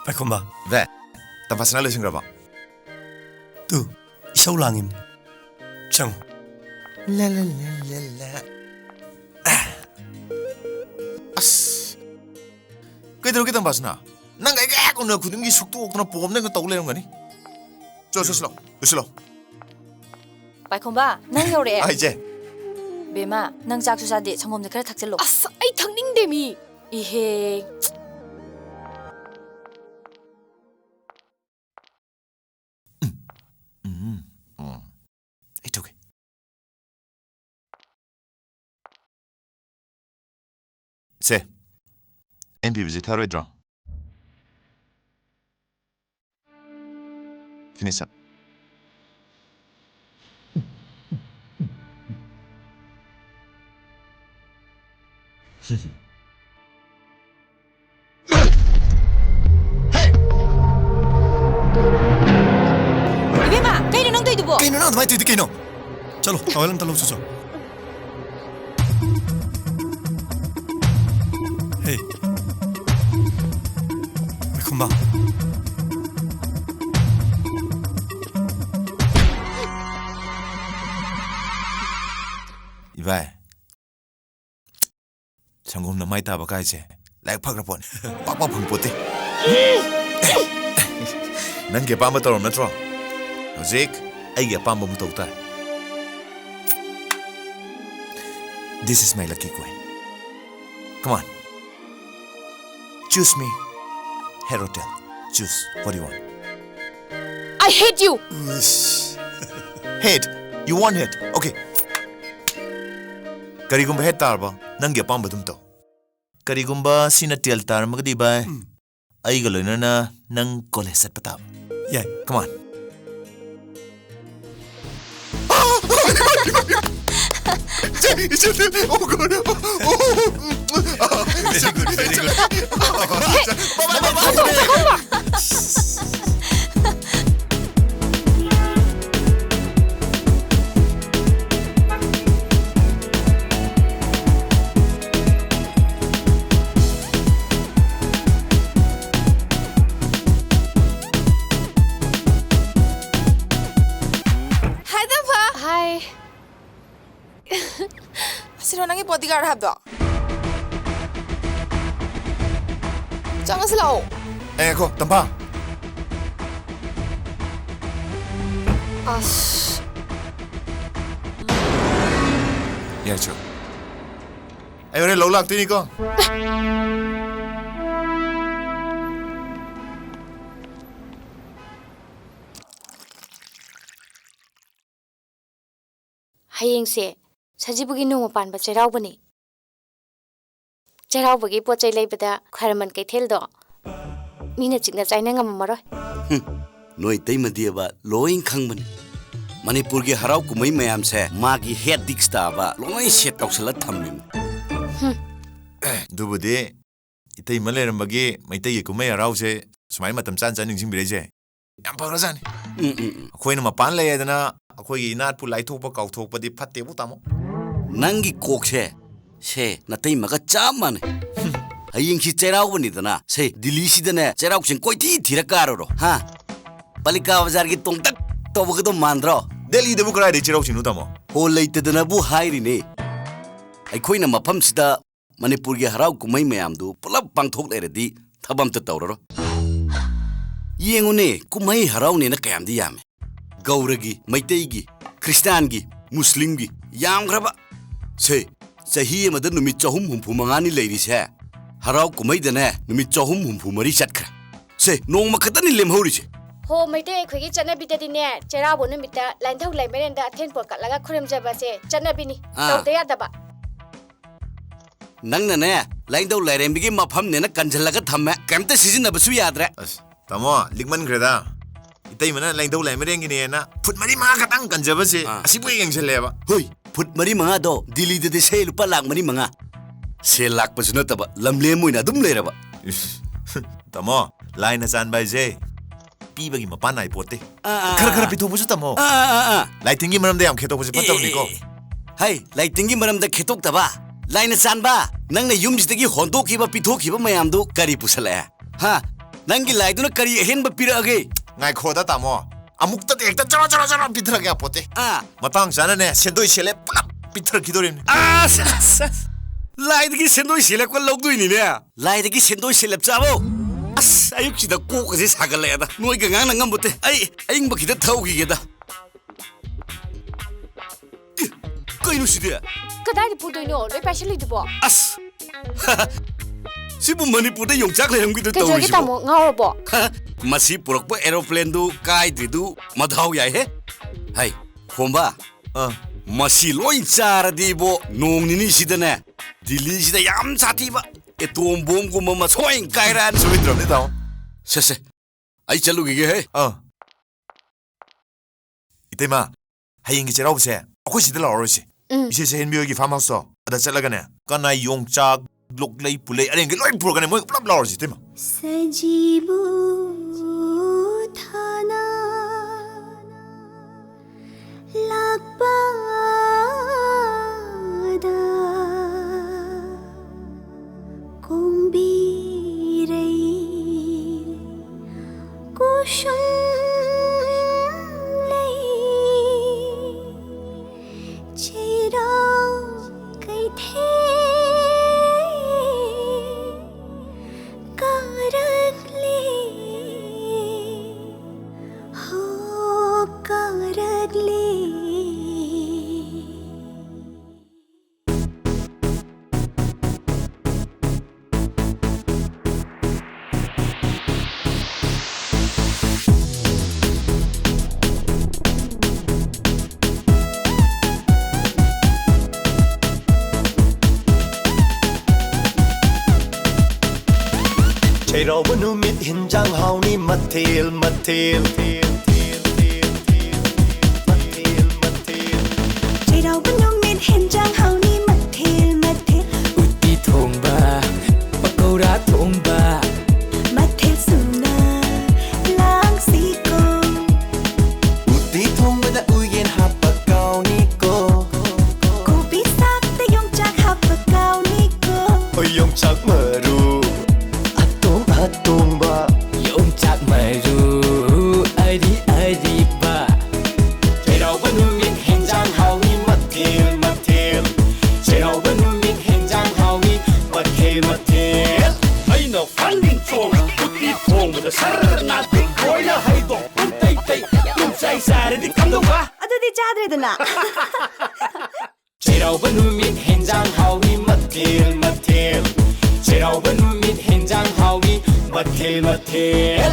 ꯄꯥꯏꯈꯣꯝꯕ꯫ ꯚꯦ, ꯇꯝꯐꯥꯁꯅꯥ ꯂꯣꯏꯁꯤꯟꯈ꯭ꯔꯕꯣ? ꯇꯨ, ꯏꯁꯧ ꯂꯥꯡꯉꯤꯝꯅꯤ꯫ ꯆꯪꯉꯨ꯫ ꯂꯦ, ꯂꯦ, ꯂꯦ, ꯂꯦ, ꯂꯦ꯫ ꯑꯁ꯫ ꯀꯩꯗꯧꯔꯒꯦ ꯇꯝꯐꯥꯁꯅꯥ? ꯅꯪ ꯑꯩꯒ ꯍꯦꯛ ꯎꯅ ꯈꯨꯗꯤꯡꯒꯤ ꯁꯨꯛꯇꯣꯛꯇꯅ ꯄꯣꯝꯗꯅ ꯇꯧ ꯂꯩꯔꯝꯒꯅꯤ꯫ ꯆꯣ, ꯆꯣ, ꯁꯤꯂꯣ, ꯂꯣꯏꯁꯤꯜꯂꯣ꯫ ꯄꯥꯏꯈꯣꯝꯕ, ꯅꯪ ꯌꯧꯔꯛꯑꯦ꯫ ꯑꯥ, ꯏꯆꯦ꯫ ꯕꯦꯝꯃ, ꯅꯪ ꯆꯥꯛꯁꯨ ꯆꯥꯗꯦ, ꯁꯪꯒꯣꯝꯁꯦ ꯈꯔ ꯊꯛꯆꯜꯂꯣ꯫ ꯑꯁ, ꯑꯩ ꯊꯛꯅꯤꯡꯗꯦ ꯃꯤ꯫ ꯏꯍꯦ꯫ ꯎꯝ, ꯎꯝ, ꯑꯣ꯫ ꯑꯩ ꯊꯛꯀꯦ꯫ ꯁꯦ, ꯑꯩꯅ ꯄꯤꯕꯁꯤ ꯊꯛꯑꯔꯣꯏꯗ꯭ꯔꯣ? Finish up. ꯏꯕꯦꯝꯃ, ꯀꯩꯅꯣ ꯅꯪ ꯇꯧꯔꯤꯗꯨꯕꯣ? ꯀꯩꯅꯣ ꯅꯪ ꯑꯗꯨꯃꯥꯏꯅ ꯇꯧꯔꯤꯗꯤ ꯀꯩꯅꯣ? ꯆꯠꯂꯣ, towel ꯑꯝꯇ ꯂꯧꯆꯣ ꯆꯣ꯫ ꯍꯦ꯫ ꯄꯥꯏꯈꯣꯝꯕ꯫ ꯏꯕꯥꯏ, ꯁꯪꯒꯣꯝꯅ ꯃꯥꯏ ꯇꯥꯕ ꯀꯥꯏꯁꯦ ꯂꯥꯏꯕꯛ ꯐꯈ꯭ꯔ ꯄꯣꯠꯅꯤ꯫ ꯄꯥꯛ ꯄꯥꯛ ꯐꯪꯄꯣꯠꯇꯦ꯫ ꯅꯪꯒꯤ ꯑꯄꯥꯝꯕ ꯇꯧꯔꯝ ꯅꯠꯇ꯭ꯔꯣ? ꯍꯧꯖꯤꯛ ꯑꯩꯒꯤ ꯑꯄꯥꯝꯕ ꯑꯃꯨꯛ ꯇꯧ ꯇꯥꯔꯦ꯫ This is my lucky coin. Come on. Choose me. Head or tail? Choose. What do you want? I hate you. Ush. Head. You want head? Okay. ꯀꯔꯤꯒꯨꯝꯕ head ꯇꯥꯔꯕ, ꯅꯪꯒꯤ ꯑꯄꯥꯝꯕ ꯑꯗꯨꯝ ꯇꯧ꯫ ꯀꯔꯤꯒꯨꯝꯕ ꯁꯤꯅ tail ꯇꯥꯔꯝꯃꯒꯗꯤ, ꯚꯥꯏ, ꯎꯝ꯫ ꯑꯩꯒ ꯂꯣꯏꯅꯅ ꯅꯪ college ꯆꯠꯄ ꯇꯥꯕ꯫ ꯌꯥꯏ꯫ Come on. ꯏꯆꯦ, ꯏꯆꯦ, oh God. Oh. Very good, very good. ꯁꯤꯔꯣ ꯅꯪꯒꯤ bodyguard ꯍꯥꯏꯕꯗꯣ? ꯆꯪꯉꯁꯤ ꯂꯥꯛꯑꯣ꯫ ꯑꯦ, ꯉꯥꯏꯈꯣ, ꯇꯝꯐꯥ꯫ ꯑꯁ꯫ ꯌꯥꯏꯆꯧ꯫ ꯑꯩ ꯍꯣꯔꯦꯟ ꯂꯧ ꯂꯥꯛꯇꯣꯏꯅꯤꯀꯣ꯫ ꯍꯌꯦꯡꯁꯦ ꯁꯖꯤꯕꯨꯒꯤ ꯅꯣꯡꯃ ꯄꯥꯟꯕ ꯆꯩꯔꯥꯎꯕꯅꯤ꯫ ꯆꯩꯔꯥꯎꯕꯒꯤ ꯄꯣꯠ ꯆꯩ ꯂꯩꯕꯗ ꯈ꯭ꯋꯥꯏꯔꯝꯕꯟ ꯀꯩꯊꯦꯜꯗꯣ ꯃꯤꯅ ꯆꯤꯛꯅ ꯆꯥꯏꯅ ꯉꯝꯃꯝꯃꯔꯣꯏ꯫ ꯍꯨꯝ, ꯅꯣꯏ ꯏꯇꯩꯃꯗꯤꯕ ꯂꯣꯏ ꯈꯪꯕꯅꯤ꯫ ꯃꯅꯤꯄꯨꯔꯒꯤ ꯍꯔꯥꯎ ꯀꯨꯝꯍꯩ ꯃꯌꯥꯝꯁꯦ ꯃꯥꯒꯤ head dish ꯇꯥꯕ ꯂꯣꯏ set ꯇꯧꯁꯜꯂ ꯊꯝꯃꯤꯅꯤ꯫ ꯍꯨꯝ꯫ ꯑꯗꯨꯕꯨꯗꯤ ꯏꯇꯩꯃ ꯂꯩꯔꯝꯕꯒꯤ ꯃꯩꯇꯩꯒꯤ ꯀꯨꯝꯍꯩ ꯍꯔꯥꯎꯁꯦ ꯁꯨꯃꯥꯏꯅ ꯃꯇꯝ ꯆꯥꯅ ꯆꯥꯅ ꯅꯤꯡꯁꯤꯡꯕꯤꯔꯛꯏꯁꯦ ꯌꯥꯝ ꯐꯈ꯭ꯔꯖꯥꯠꯅꯤ꯫ ꯎꯝ, ꯎꯝ, ꯎꯝ꯫ ꯑꯩꯈꯣꯏꯅ ꯃꯄꯥꯟ ꯂꯩ ꯍꯥꯏꯗꯅ ꯑꯩꯈꯣꯏꯒꯤ ꯏꯅꯥꯠꯄꯨ ꯂꯥꯏꯊꯣꯛꯄ ꯀꯥꯎꯊꯣꯛꯄꯗꯤ ꯐꯠꯇꯦꯕꯨ, ꯇꯥꯃꯣ꯫ ꯅꯪꯒꯤ ꯀꯣꯛꯁꯦ, ꯁꯦ, ꯅꯇꯩꯃꯒ ꯆꯞ ꯃꯥꯟꯅꯩ꯫ ꯍꯌꯦꯡꯁꯤ ꯆꯩꯔꯥꯎꯕꯅꯤꯗꯅ, ꯁꯦ, ꯗꯤꯜꯂꯤꯁꯤꯗꯅꯦ ꯆꯩꯔꯥꯎ ꯆꯤꯡ ꯀꯣꯏꯊꯤ ꯊꯤꯔ ꯀꯥꯔꯨꯔꯣ, ꯍꯥ? ꯄꯥꯂꯤꯀꯥ ꯕꯖꯥꯔꯒꯤ ꯇꯣꯡꯇꯛ ꯇꯧꯕꯒꯗꯣ ꯃꯥꯟꯗ꯭ꯔꯣ? ꯗꯦꯜꯂꯤꯗꯕꯨ ꯀꯗꯥꯏꯗꯒꯤ ꯆꯩꯔꯥꯎ ꯆꯤꯡꯅꯣ, ꯇꯥꯃꯣ? ꯍꯣ ꯂꯩꯇꯗꯅꯕꯨ ꯍꯥꯏꯔꯤꯅꯦ꯫ ꯑꯩꯈꯣꯏꯅ ꯃꯐꯝꯁꯤꯗ ꯃꯅꯤꯄꯨꯔꯒꯤ ꯍꯔꯥꯎ ꯀꯨꯝꯍꯩ ꯃꯌꯥꯝꯗꯨ ꯄꯨꯂꯞ ꯄꯥꯡꯊꯣꯛ ꯂꯩꯔꯗꯤ ꯊꯕꯛ ꯑꯝꯇ ꯇꯧꯔꯔꯣꯏ꯫ ꯌꯦꯡꯉꯨꯅꯦ, ꯀꯨꯝꯍꯩ ꯍꯔꯥꯎꯅꯦꯅ ꯀꯌꯥꯝꯗꯤ ꯌꯥꯝꯃꯦ꯫ ꯒꯧꯔꯒꯤ, ꯃꯩꯇꯩꯒꯤ, ꯈ꯭ꯔꯤꯁꯇꯥꯟꯒꯤ, ꯃꯨꯁꯂꯤꯝꯒꯤ, ꯌꯥꯝꯈ꯭ꯔꯕ꯫ ꯁꯦ, ꯆꯍꯤ ꯑꯃꯗ ꯅꯨꯃꯤꯠ ꯆꯍꯨꯝ ꯍꯨꯝꯐꯨ ꯃꯉꯥꯅꯤ ꯂꯩꯔꯤꯁꯦ, ꯍꯔꯥꯎ ꯀꯨꯝꯍꯩꯗꯅꯦ ꯅꯨꯃꯤꯠ ꯆꯍꯨꯝ ꯍꯨꯝꯐꯨ ꯃꯔꯤ ꯆꯠꯈ꯭ꯔꯦ꯫ ꯁꯦ, ꯅꯣꯡꯃ ꯈꯛꯇꯅꯤ ꯂꯦꯝꯍꯧꯔꯤꯁꯦ꯫ ꯍꯣ, ꯃꯩꯇꯩ ꯑꯩꯈꯣꯏꯒꯤ ꯆꯠꯅꯕꯤꯗꯗꯤꯅꯦ, ꯆꯩꯔꯥꯎꯕ ꯅꯨꯃꯤꯠꯇ ꯂꯥꯏꯅꯤꯡꯊꯧ ꯂꯥꯏꯃꯔꯦꯟꯗ ꯑꯊꯦꯟ ꯄꯣꯠ ꯀꯠꯂꯒ ꯈꯨꯔꯨꯝꯖꯕꯁꯦ ꯆꯠꯅꯕꯤꯅꯤ꯫ ꯑꯥ꯫ ꯇꯧꯗ ꯌꯥꯗꯕ꯫ ꯅꯪꯅꯅꯦ, ꯂꯥꯏꯅꯤꯡꯊꯧ ꯂꯥꯏꯔꯦꯝꯕꯤꯒꯤ ꯃꯐꯝꯅꯦꯅ ꯀꯟꯁꯤꯜꯂꯒ ꯊꯝꯃꯦ꯫ ꯀꯩꯝꯇ ꯁꯤꯖꯤꯟꯅꯕꯁꯨ ꯌꯥꯗ꯭ꯔꯦ꯫ ꯑꯁ, ꯇꯥꯃꯣ, ꯂꯤꯛꯃꯟꯈ꯭ꯔꯦꯗ꯫ ꯏꯇꯩꯃꯅ ꯂꯥꯏꯅꯤꯡꯊꯧ ꯂꯥꯏꯃꯔꯦꯟꯒꯤꯅꯦꯅ ꯐꯨꯠ ꯃꯔꯤ ꯃꯉꯥ ꯈꯛꯇꯪ ꯀꯟꯖꯕꯁꯦ, ꯑꯥ꯫ ꯑꯁꯤꯕꯨ ꯍꯦꯛ ꯌꯦꯡꯁꯜꯂꯦꯕ꯫ ꯍꯣꯏ, ꯐꯨꯠ ꯃꯔꯤ ꯃꯉꯥꯗꯣ ꯗꯤꯜꯂꯤꯗꯗꯤ ꯁꯦ ꯂꯨꯄꯥ ꯂꯥꯛ ꯃꯔꯤ ꯃꯉꯥ꯫ ꯁꯦꯜ ꯂꯥꯛꯄꯁꯨ ꯅꯠꯇꯕ, ꯂꯝꯂꯦꯝ ꯑꯣꯏꯅ ꯑꯗꯨꯝ ꯂꯩꯔꯕ꯫ ꯏꯁ, ꯇꯥꯃꯣ, ꯂꯥꯏꯅ ꯆꯥꯟꯕ ꯍꯥꯏꯁꯦ ꯄꯤꯕꯒꯤ ꯃꯄꯥꯟ ꯅꯥꯏ ꯄꯣꯠꯇꯦ꯫ ꯑꯥ, ꯑꯥ, ꯈꯔ ꯈꯔ ꯑꯥ꯫ ꯄꯤꯊꯣꯛꯄꯁꯨ ꯇꯝꯃꯣ꯫ ꯑꯥ, ꯑꯥ, ꯑꯥ, ꯑꯥ꯫ ꯂꯥꯏꯇꯤꯟꯒꯤ ꯃꯔꯝꯗ ꯌꯥꯝ ꯈꯦꯠꯇꯣꯛꯄꯁꯦ ꯑꯦ, ꯐꯠꯇꯕꯅꯤꯀꯣ꯫ ꯑꯦ, ꯑꯦ꯫ ꯍꯩ, ꯂꯥꯏꯇꯤꯟꯒꯤ ꯃꯔꯝꯗ ꯈꯦꯠꯇꯣꯛꯇꯕ꯫ ꯂꯥꯏꯅ ꯆꯥꯟꯕ, ꯅꯪꯅ ꯌꯨꯝꯁꯤꯗꯒꯤ ꯍꯣꯟꯗꯣꯛꯈꯤꯕ, ꯄꯤꯊꯣꯛꯈꯤꯕ ꯃꯌꯥꯝꯗꯨ ꯀꯔꯤ ꯄꯨꯁꯜꯂꯛꯑꯦ? ꯍꯥ? ꯅꯪꯒꯤ ꯂꯥꯏꯗꯨꯅ ꯀꯔꯤ ꯑꯍꯦꯟꯕ ꯄꯤꯔꯛꯑꯒꯦ? ꯉꯥꯏꯈꯣꯗ, ꯇꯥꯃꯣ꯫ ꯑꯃꯨꯛꯇꯗꯤ ꯍꯦꯛꯇ ꯖꯔꯣ, ꯖꯔꯣ, ꯖꯔꯣ ꯄꯤꯊꯔꯛ ꯌꯥꯄꯣꯠꯇꯦ꯫ ꯑꯥ꯫ ꯃꯇꯥꯡ ꯆꯥꯅꯅꯦ, ꯁꯦꯟꯗꯣꯏ ꯁꯦꯜꯂꯦ ꯄꯨꯂꯞ ꯄꯤꯊꯔꯛꯈꯤꯗꯣꯔꯤꯕꯅꯤ꯫ ꯑꯁ, ꯑꯁ, ꯑꯁ! ꯂꯥꯏꯗꯒꯤ ꯁꯦꯟꯗꯣꯏ ꯁꯦꯜꯂꯛꯄ ꯂꯧꯗꯣꯏꯅꯤꯅꯦ꯫ ꯂꯥꯏꯗꯒꯤ ꯁꯦꯟꯗꯣꯏ ꯁꯦꯜꯂꯞ ꯆꯥꯕꯣ? ꯑꯁ, ꯑꯌꯨꯛꯁꯤꯗ ꯀꯣꯛꯀꯁꯦ ꯁꯥꯒꯠꯂꯛꯑꯦꯗ꯫ ꯅꯣꯏꯒ ꯉꯥꯡꯅ ꯉꯝꯕꯣꯠꯇꯦ꯫ ꯑꯩ ꯑꯏꯪꯕ ꯈꯤꯇ ꯊꯛꯎꯈꯤꯒꯦꯗ꯫ ꯑꯦ, ꯀꯩꯅꯣ ꯁꯤꯗꯤ? ꯀꯗꯥꯏꯗ ꯄꯨꯗꯣꯏꯅꯣ? ꯂꯣꯏ ꯄꯥꯏꯁꯜꯂꯤꯗꯨꯕꯣ? ꯑꯁ! ꯁꯤꯕꯨ ꯃꯅꯤꯄꯨꯔꯗ ꯌꯣꯡꯆꯥꯛ ꯂꯩꯔꯝꯈꯤꯗ꯭ꯔꯣ ꯀꯩꯗꯧꯔꯒꯦ ꯇꯧꯔꯤꯁꯤꯕꯣ? ꯇꯥꯃꯣ? ꯉꯥꯎꯔꯕꯣ? ꯃꯁꯤ ꯄꯨꯔꯛꯄ aeroplane ꯗꯨ ꯀꯥꯏꯗ꯭ꯔꯤꯗꯨ ꯃꯗꯥꯎ ꯌꯥꯏꯍꯦ꯫ ꯍꯩ, ꯈꯣꯝꯕ, ꯑꯥ꯫ ꯃꯁꯤ ꯂꯣꯏ ꯆꯥꯔꯗꯤ ꯏꯕꯣ, ꯅꯣꯡ ꯅꯤꯅꯤꯁꯤꯗꯅꯦ, ꯗꯤꯜꯂꯤꯁꯤꯗ ꯌꯥꯝ ꯁꯥꯊꯤꯕ atom bomb ꯒꯨꯝꯕ ꯑꯃ ꯁꯣꯏꯅ ꯀꯥꯏꯔꯛꯑꯅꯤ꯫ ꯁꯣꯏꯗ꯭ꯔꯕꯅꯤ, ꯇꯥꯃꯣ꯫ ꯁꯦ, ꯁꯦ, ꯑꯩ ꯆꯠꯂꯨꯈꯤꯒꯦꯍꯦ꯫ ꯑꯥ꯫ ꯏꯇꯩꯃ, ꯍꯌꯦꯡꯒꯤ ꯆꯩꯔꯥꯎꯕꯁꯦ ꯑꯩꯈꯣꯏ ꯁꯤꯗ ꯂꯥꯛꯑꯔꯣꯏꯁꯦ꯫ ꯎꯝ꯫ ꯏꯆꯦ ꯁꯍꯦꯟꯕꯤ ꯍꯣꯏꯒꯤ farm house ꯇꯣ, ꯑꯗ ꯆꯠꯂꯒꯅꯦ, ꯀꯅꯥ ꯌꯣꯡꯆꯥꯛ, ꯂꯣꯛꯂꯩ, ꯄꯨꯂꯩ, ꯑꯔꯦꯡꯒꯩ ꯂꯣꯏ ꯄꯨꯔꯛꯀꯅꯤ, ꯃꯣꯏ ꯄꯨꯂꯞ ꯂꯥꯛꯑꯔꯣꯏꯁꯦ, ꯏꯇꯩꯃ꯫ ꯁꯖꯤꯕꯨ ꯊꯥꯅ ꯂꯥꯛꯄꯗ ꯀꯣꯡꯕꯤꯔꯩ ꯀꯨꯁꯨꯝ ꯂꯩ, ꯆꯩꯔꯥꯎ ꯀꯩꯊꯦꯜ ꯀꯥꯔꯛꯂꯦ, ꯍꯣ ꯀꯥꯔꯛꯂꯦ꯫ ꯆꯩꯔꯥꯎꯕ ꯅꯨꯃꯤꯠ ꯍꯤꯟꯖꯥꯡ ꯍꯥꯎꯅꯤ ꯃꯊꯦꯜ ꯃꯊꯦꯜ꯫ ꯃꯊꯦꯜ ꯃꯊꯦꯜ꯫ ꯆꯩꯔꯥꯎꯕ ꯅꯨꯃꯤꯠ ꯍꯦꯟꯖꯥꯡ ꯍꯥꯎꯅꯤ ꯃꯊꯦꯜ ꯃꯊꯦꯜ꯫ ꯎꯇꯤ ꯊꯣꯡꯕ, ꯄꯀꯧꯔꯥ ꯊꯣꯡꯕ꯫ ꯃꯊꯦꯜ ꯁꯨꯅ ꯂꯥꯡꯁꯤꯀꯣ꯫ ꯎꯇꯤ ꯊꯣꯡꯕꯗ ꯎꯌꯦꯟ ꯍꯥꯞꯄ ꯀꯥꯎꯅꯤꯀꯣ꯫ ꯀꯣꯕꯤ ꯁꯥꯛꯇ ꯌꯣꯡꯆꯥꯛ ꯍꯥꯞꯄ ꯀꯥꯎꯅꯤꯀꯣ꯫ ꯍꯣꯏ, ꯌꯣꯡꯆꯥꯛ ꯃꯔꯨ ꯑꯇꯣꯡ ꯑꯇꯣꯡꯕ꯫ ꯌꯣꯡꯆꯥꯛ ꯃꯔꯨ ꯑꯔꯤ ꯆꯥꯗ꯭ꯔꯦꯗꯅ꯫ ꯆꯩꯔꯥꯎꯕ ꯅꯨꯃꯤꯠ ꯍꯦꯟꯖꯥꯡ ꯍꯥꯎꯏ ꯃꯊꯦꯜ ꯃꯊꯦꯜ꯫ ꯆꯩꯔꯥꯎꯕ ꯅꯨꯃꯤꯠ ꯍꯦꯟꯖꯥꯡ ꯍꯥꯎꯏ ꯃꯊꯦꯜ ꯃꯊꯦꯜ꯫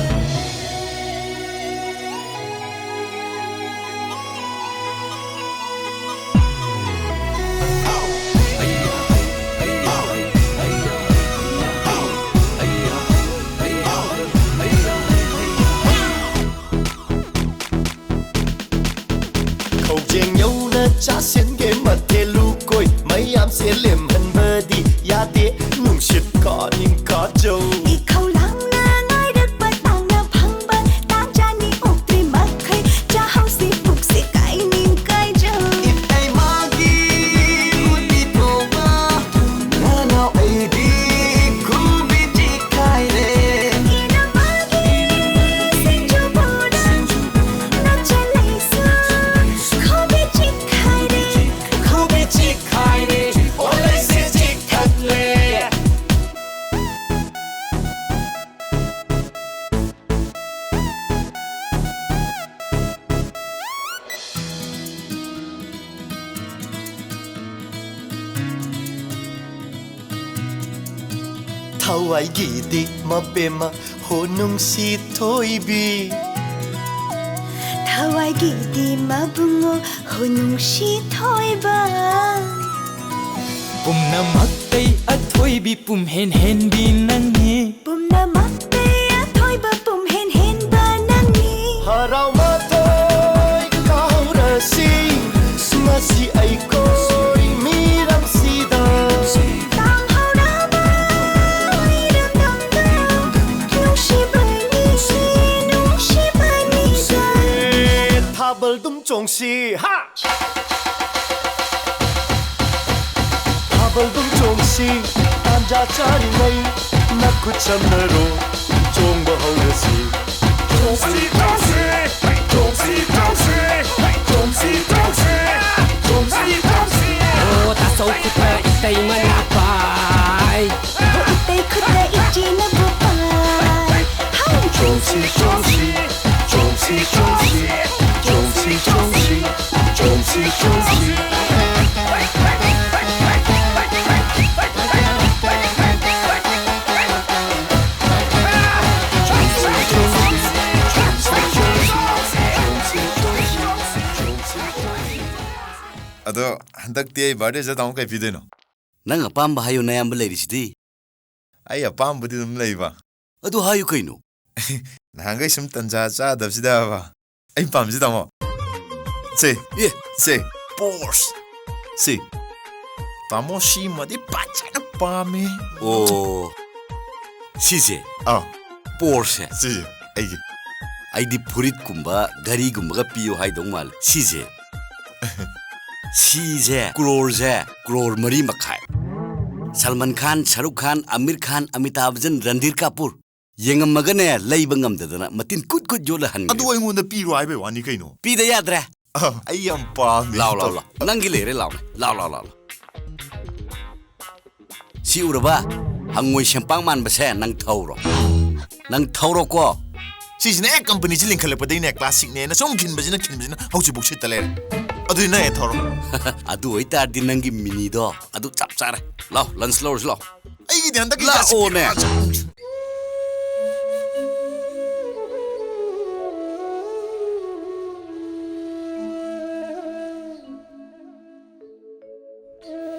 ꯈꯧꯖꯦꯡ ꯌꯧꯅ ꯆꯥꯁꯤꯟꯒꯦ ꯃꯊꯦꯜ ꯂꯨꯀꯣꯏ ꯃꯌꯥꯝꯁꯦ ꯂꯦꯝꯍꯟꯕꯗꯤ ꯌꯥꯗꯦ ꯅꯨꯡꯁꯤꯠ ꯀꯥꯅꯤꯡ ꯀꯥꯖꯧ꯫ ꯏꯈꯧ ꯂꯥꯡꯅ ꯉꯥꯏꯔꯛꯄ ꯇꯥꯡꯅ ꯐꯪꯕ ꯇꯥꯟꯖꯥꯅꯤ ꯑꯣꯛꯇ꯭ꯔꯤ ꯃꯈꯩ ꯆꯥꯍꯧꯁꯤ ꯄꯨꯛꯁꯤ ꯀꯥꯏꯅꯤꯡ ꯀꯥꯏꯖꯧ꯫ ꯏꯇꯩꯃꯒꯤ ꯎꯇꯤ ꯊꯣꯡꯕ ꯅꯅꯥꯎ ꯑꯩꯗꯤ ꯈꯨꯕꯤ ꯆꯤꯛꯈꯥꯏꯔꯦ꯫ ꯏꯅꯝꯃꯒꯤ ꯁꯤꯡꯖꯨ ꯕꯣꯔꯥ ꯅꯆꯜ ꯑꯩꯁꯨ ꯈꯨꯕꯤ ꯆꯤꯛꯈꯥꯏꯔꯦ꯫ ꯈꯨꯕꯤ ꯆꯤꯛꯈꯥꯏꯔꯦ꯫ ꯑꯣ ꯂꯩꯁꯦ ꯆꯤꯛꯊꯠꯂꯦ꯫ ꯊꯋꯥꯏꯒꯤꯗꯤ ꯃꯕꯦꯝꯃ ꯍꯣ ꯅꯨꯡꯁꯤ ꯊꯣꯏꯕꯤ꯫ ꯊꯋꯥꯏꯒꯤꯗꯤ ꯃꯕꯨꯡꯉꯣ ꯍꯣ ꯅꯨꯡꯁꯤ ꯊꯣꯏꯕ꯫ ꯄꯨꯝꯅꯃꯛꯇꯩ ꯑꯊꯣꯏꯕꯤ ꯄꯨꯝꯍꯦꯟ ꯍꯦꯟꯕꯤ ꯅꯪꯅꯤ꯫ ꯄꯨꯝꯅꯃꯛꯇꯩ ꯑꯊꯣꯏꯕ ꯄꯨꯝꯍꯦꯟ ꯍꯦꯟꯕ ꯅꯪꯅꯤ꯫ ꯍꯔꯥꯎ ꯃꯊꯣꯏ ꯀꯥꯎꯔꯁꯤ ꯉꯁꯤ ꯑꯩꯈꯣꯏ ꯃꯤꯔꯝꯁꯤꯗ꯫ ꯇꯥꯝꯍꯧꯔꯕ ꯏꯔꯝꯗꯝꯗ ꯅꯨꯡꯁꯤꯕꯅꯤ, ꯅꯨꯡꯁꯤꯕꯅꯤꯗ꯫ ꯊꯥꯕꯜꯗꯨꯝ ꯆꯣꯡꯁꯤ ꯍꯥ꯫ ꯊꯥꯕꯜꯗꯨꯝ ꯆꯣꯡꯁꯤ ꯇꯥꯟꯖꯥ ꯆꯥꯔꯤꯉꯩ ꯅꯈꯨꯠ ꯁꯝꯅꯔꯣ ꯆꯣꯡꯕ ꯍꯧꯔꯁꯤ꯫ ꯆꯣꯡꯁꯤ ꯆꯣꯡꯁꯤ ꯆꯣꯡꯁꯤ ꯆꯣꯡꯁꯤ ꯆꯣꯡꯁꯤ ꯆꯣꯡꯁꯤ ꯆꯣꯡꯁꯤ ꯆꯣꯡꯁꯤ꯫ ꯑꯣ ꯇꯥꯆꯧ ꯈꯨꯠꯇ ꯏꯇꯩ ꯃꯅꯥ ꯄꯥꯏ꯫ ꯏꯇꯩ ꯈꯨꯠꯇ ꯏꯆꯦꯅꯕꯨ ꯄꯥꯏ꯫ ꯍꯥꯏ! ꯆꯣꯡꯁꯤ ꯆꯣꯡꯁꯤ ꯆꯣꯡꯁꯤ ꯆꯣꯡꯁꯤ ꯆꯣꯡꯁꯤ ꯆꯣꯡꯁꯤ꯫ ꯑꯗꯣ ꯍꯟꯗꯛꯇꯤ ꯑꯩ ꯕꯥꯔꯗꯦꯁꯤꯗ ꯇꯥꯃꯣ ꯀꯩ ꯄꯤꯗꯣꯏꯅꯣ? ꯅꯪ ꯑꯄꯥꯝꯕ ꯍꯥꯏꯌꯨ, ꯅꯌꯥꯝꯕ ꯂꯩꯔꯤꯁꯤꯗꯤ꯫ ꯑꯩ ꯑꯄꯥꯝꯕꯗꯤ ꯑꯗꯨꯝ ꯂꯩꯕ꯫ ꯑꯗꯨ ꯍꯥꯏꯌꯨ ꯀꯩꯅꯣ? ꯅꯍꯥꯟꯈꯩ ꯁꯨꯝ ꯇꯟꯖꯥ ꯆꯥꯗꯕꯁꯤꯗꯕ꯫ ꯑꯩ ꯄꯥꯝꯃꯤꯁꯤ ꯇꯥꯃꯣ꯫ ꯁꯦ꯫ ꯑꯦ꯫ ꯁꯦ꯫ Porsche꯫ ꯁꯦ꯫ ꯇꯥꯃꯣ ꯁꯤꯃꯗꯤ ꯐꯖꯅ ꯄꯥꯝꯃꯦ꯫ ꯑꯣ꯫ ꯁꯤꯁꯦ꯫ ꯑꯥ꯫ Porsche꯫ ꯁꯤꯁꯦ ꯑꯩꯒꯤ꯫ ꯑꯩꯗꯤ ꯐꯨꯔꯤꯠꯀꯨꯝꯕ ꯘꯔꯤꯒꯨꯝꯕꯒ ꯄꯤꯌꯨ ꯍꯥꯏꯗꯧ ꯃꯥꯜꯂꯦ꯫ ꯁꯤꯁꯦ꯫ ꯁꯤꯁꯦ ꯀ꯭ꯔꯣꯔꯁꯦ ꯀ꯭ꯔꯣꯔ ꯃꯔꯤ ꯃꯈꯥꯏ꯫ ꯁꯜꯃꯥꯟ ꯈꯥꯟ, ꯁꯥꯔꯨꯈ ꯈꯥꯟ, ꯑꯃꯤꯔ ꯈꯥꯟ, ꯑꯃꯤꯇꯥꯕ ꯕꯆꯟ, ꯔꯟꯙꯤꯔ ꯀꯥꯄꯨꯔ꯫ ꯌꯦꯡꯉꯝꯃꯒꯅꯦ ꯂꯩꯕ ꯉꯝꯗꯗꯅ ꯃꯇꯤꯟ ꯀꯨꯠ ꯀꯨꯠ ꯌꯣꯠꯂ ꯍꯟꯈ꯭ꯔꯦ꯫ ꯑꯗꯨ ꯑꯩꯉꯣꯟꯗ ꯄꯤꯔꯣ ꯍꯥꯏꯕꯩ ꯋꯥꯅꯤ ꯀꯩꯅꯣ꯫ ꯄꯤꯗ ꯌꯥꯗ꯭ꯔꯦ꯫ ꯑ, ꯑꯩ ꯌꯥꯝ ꯄꯥꯝꯃꯦ꯫ ꯂꯥꯎ, ꯂꯥꯎ, ꯂꯥꯎ꯫ ꯅꯪꯒꯤ ꯂꯩꯔꯦ, ꯂꯥꯎꯅꯦ꯫ ꯂꯥꯎ, ꯂꯥꯎ, ꯂꯥꯎ, ꯂꯥꯎ꯫ ꯁꯤ ꯎꯔꯕ? ꯍꯪꯉꯣꯏ ꯁꯦꯝꯄꯥꯛ ꯃꯥꯟꯕꯁꯦ ꯅꯪ ꯊꯧꯔꯣ꯫ ꯅꯪ ꯊꯧꯔꯣꯀꯣ꯫ ꯁꯤꯁꯤꯅ ꯍꯦꯛ ꯀꯝꯄꯅꯤꯁꯤ ꯂꯤꯡꯈꯠꯂꯛꯄꯗꯒꯤꯅꯦ, ꯀ꯭ꯂꯥꯁꯤꯛꯅꯦꯅ ꯁꯨꯝ ꯈꯤꯟꯕꯁꯤꯅ ꯈꯤꯟꯕꯁꯤꯅ ꯍꯧꯖꯤꯛꯐꯥꯎ ꯁꯤꯠꯇ ꯂꯩꯔꯦ꯫ ꯑꯗꯨꯗꯤ ꯅꯪ ꯍꯦꯛ ꯊꯧꯔꯣ꯫ ꯑꯗꯨ ꯑꯣꯏꯇꯥꯔꯗꯤ ꯅꯪꯒꯤ ꯃꯤꯅꯤꯗꯣ ꯑꯗꯨ ꯆꯞ ꯆꯥꯔꯦ꯫ ꯂꯥꯎ, ꯂꯟꯁ ꯂꯧꯔꯁꯤ ꯂꯥꯎ꯫ ꯑꯩꯒꯤꯗꯤ ꯍꯟꯗꯛꯀꯤ ꯂꯥꯛꯑꯣꯅꯦ꯫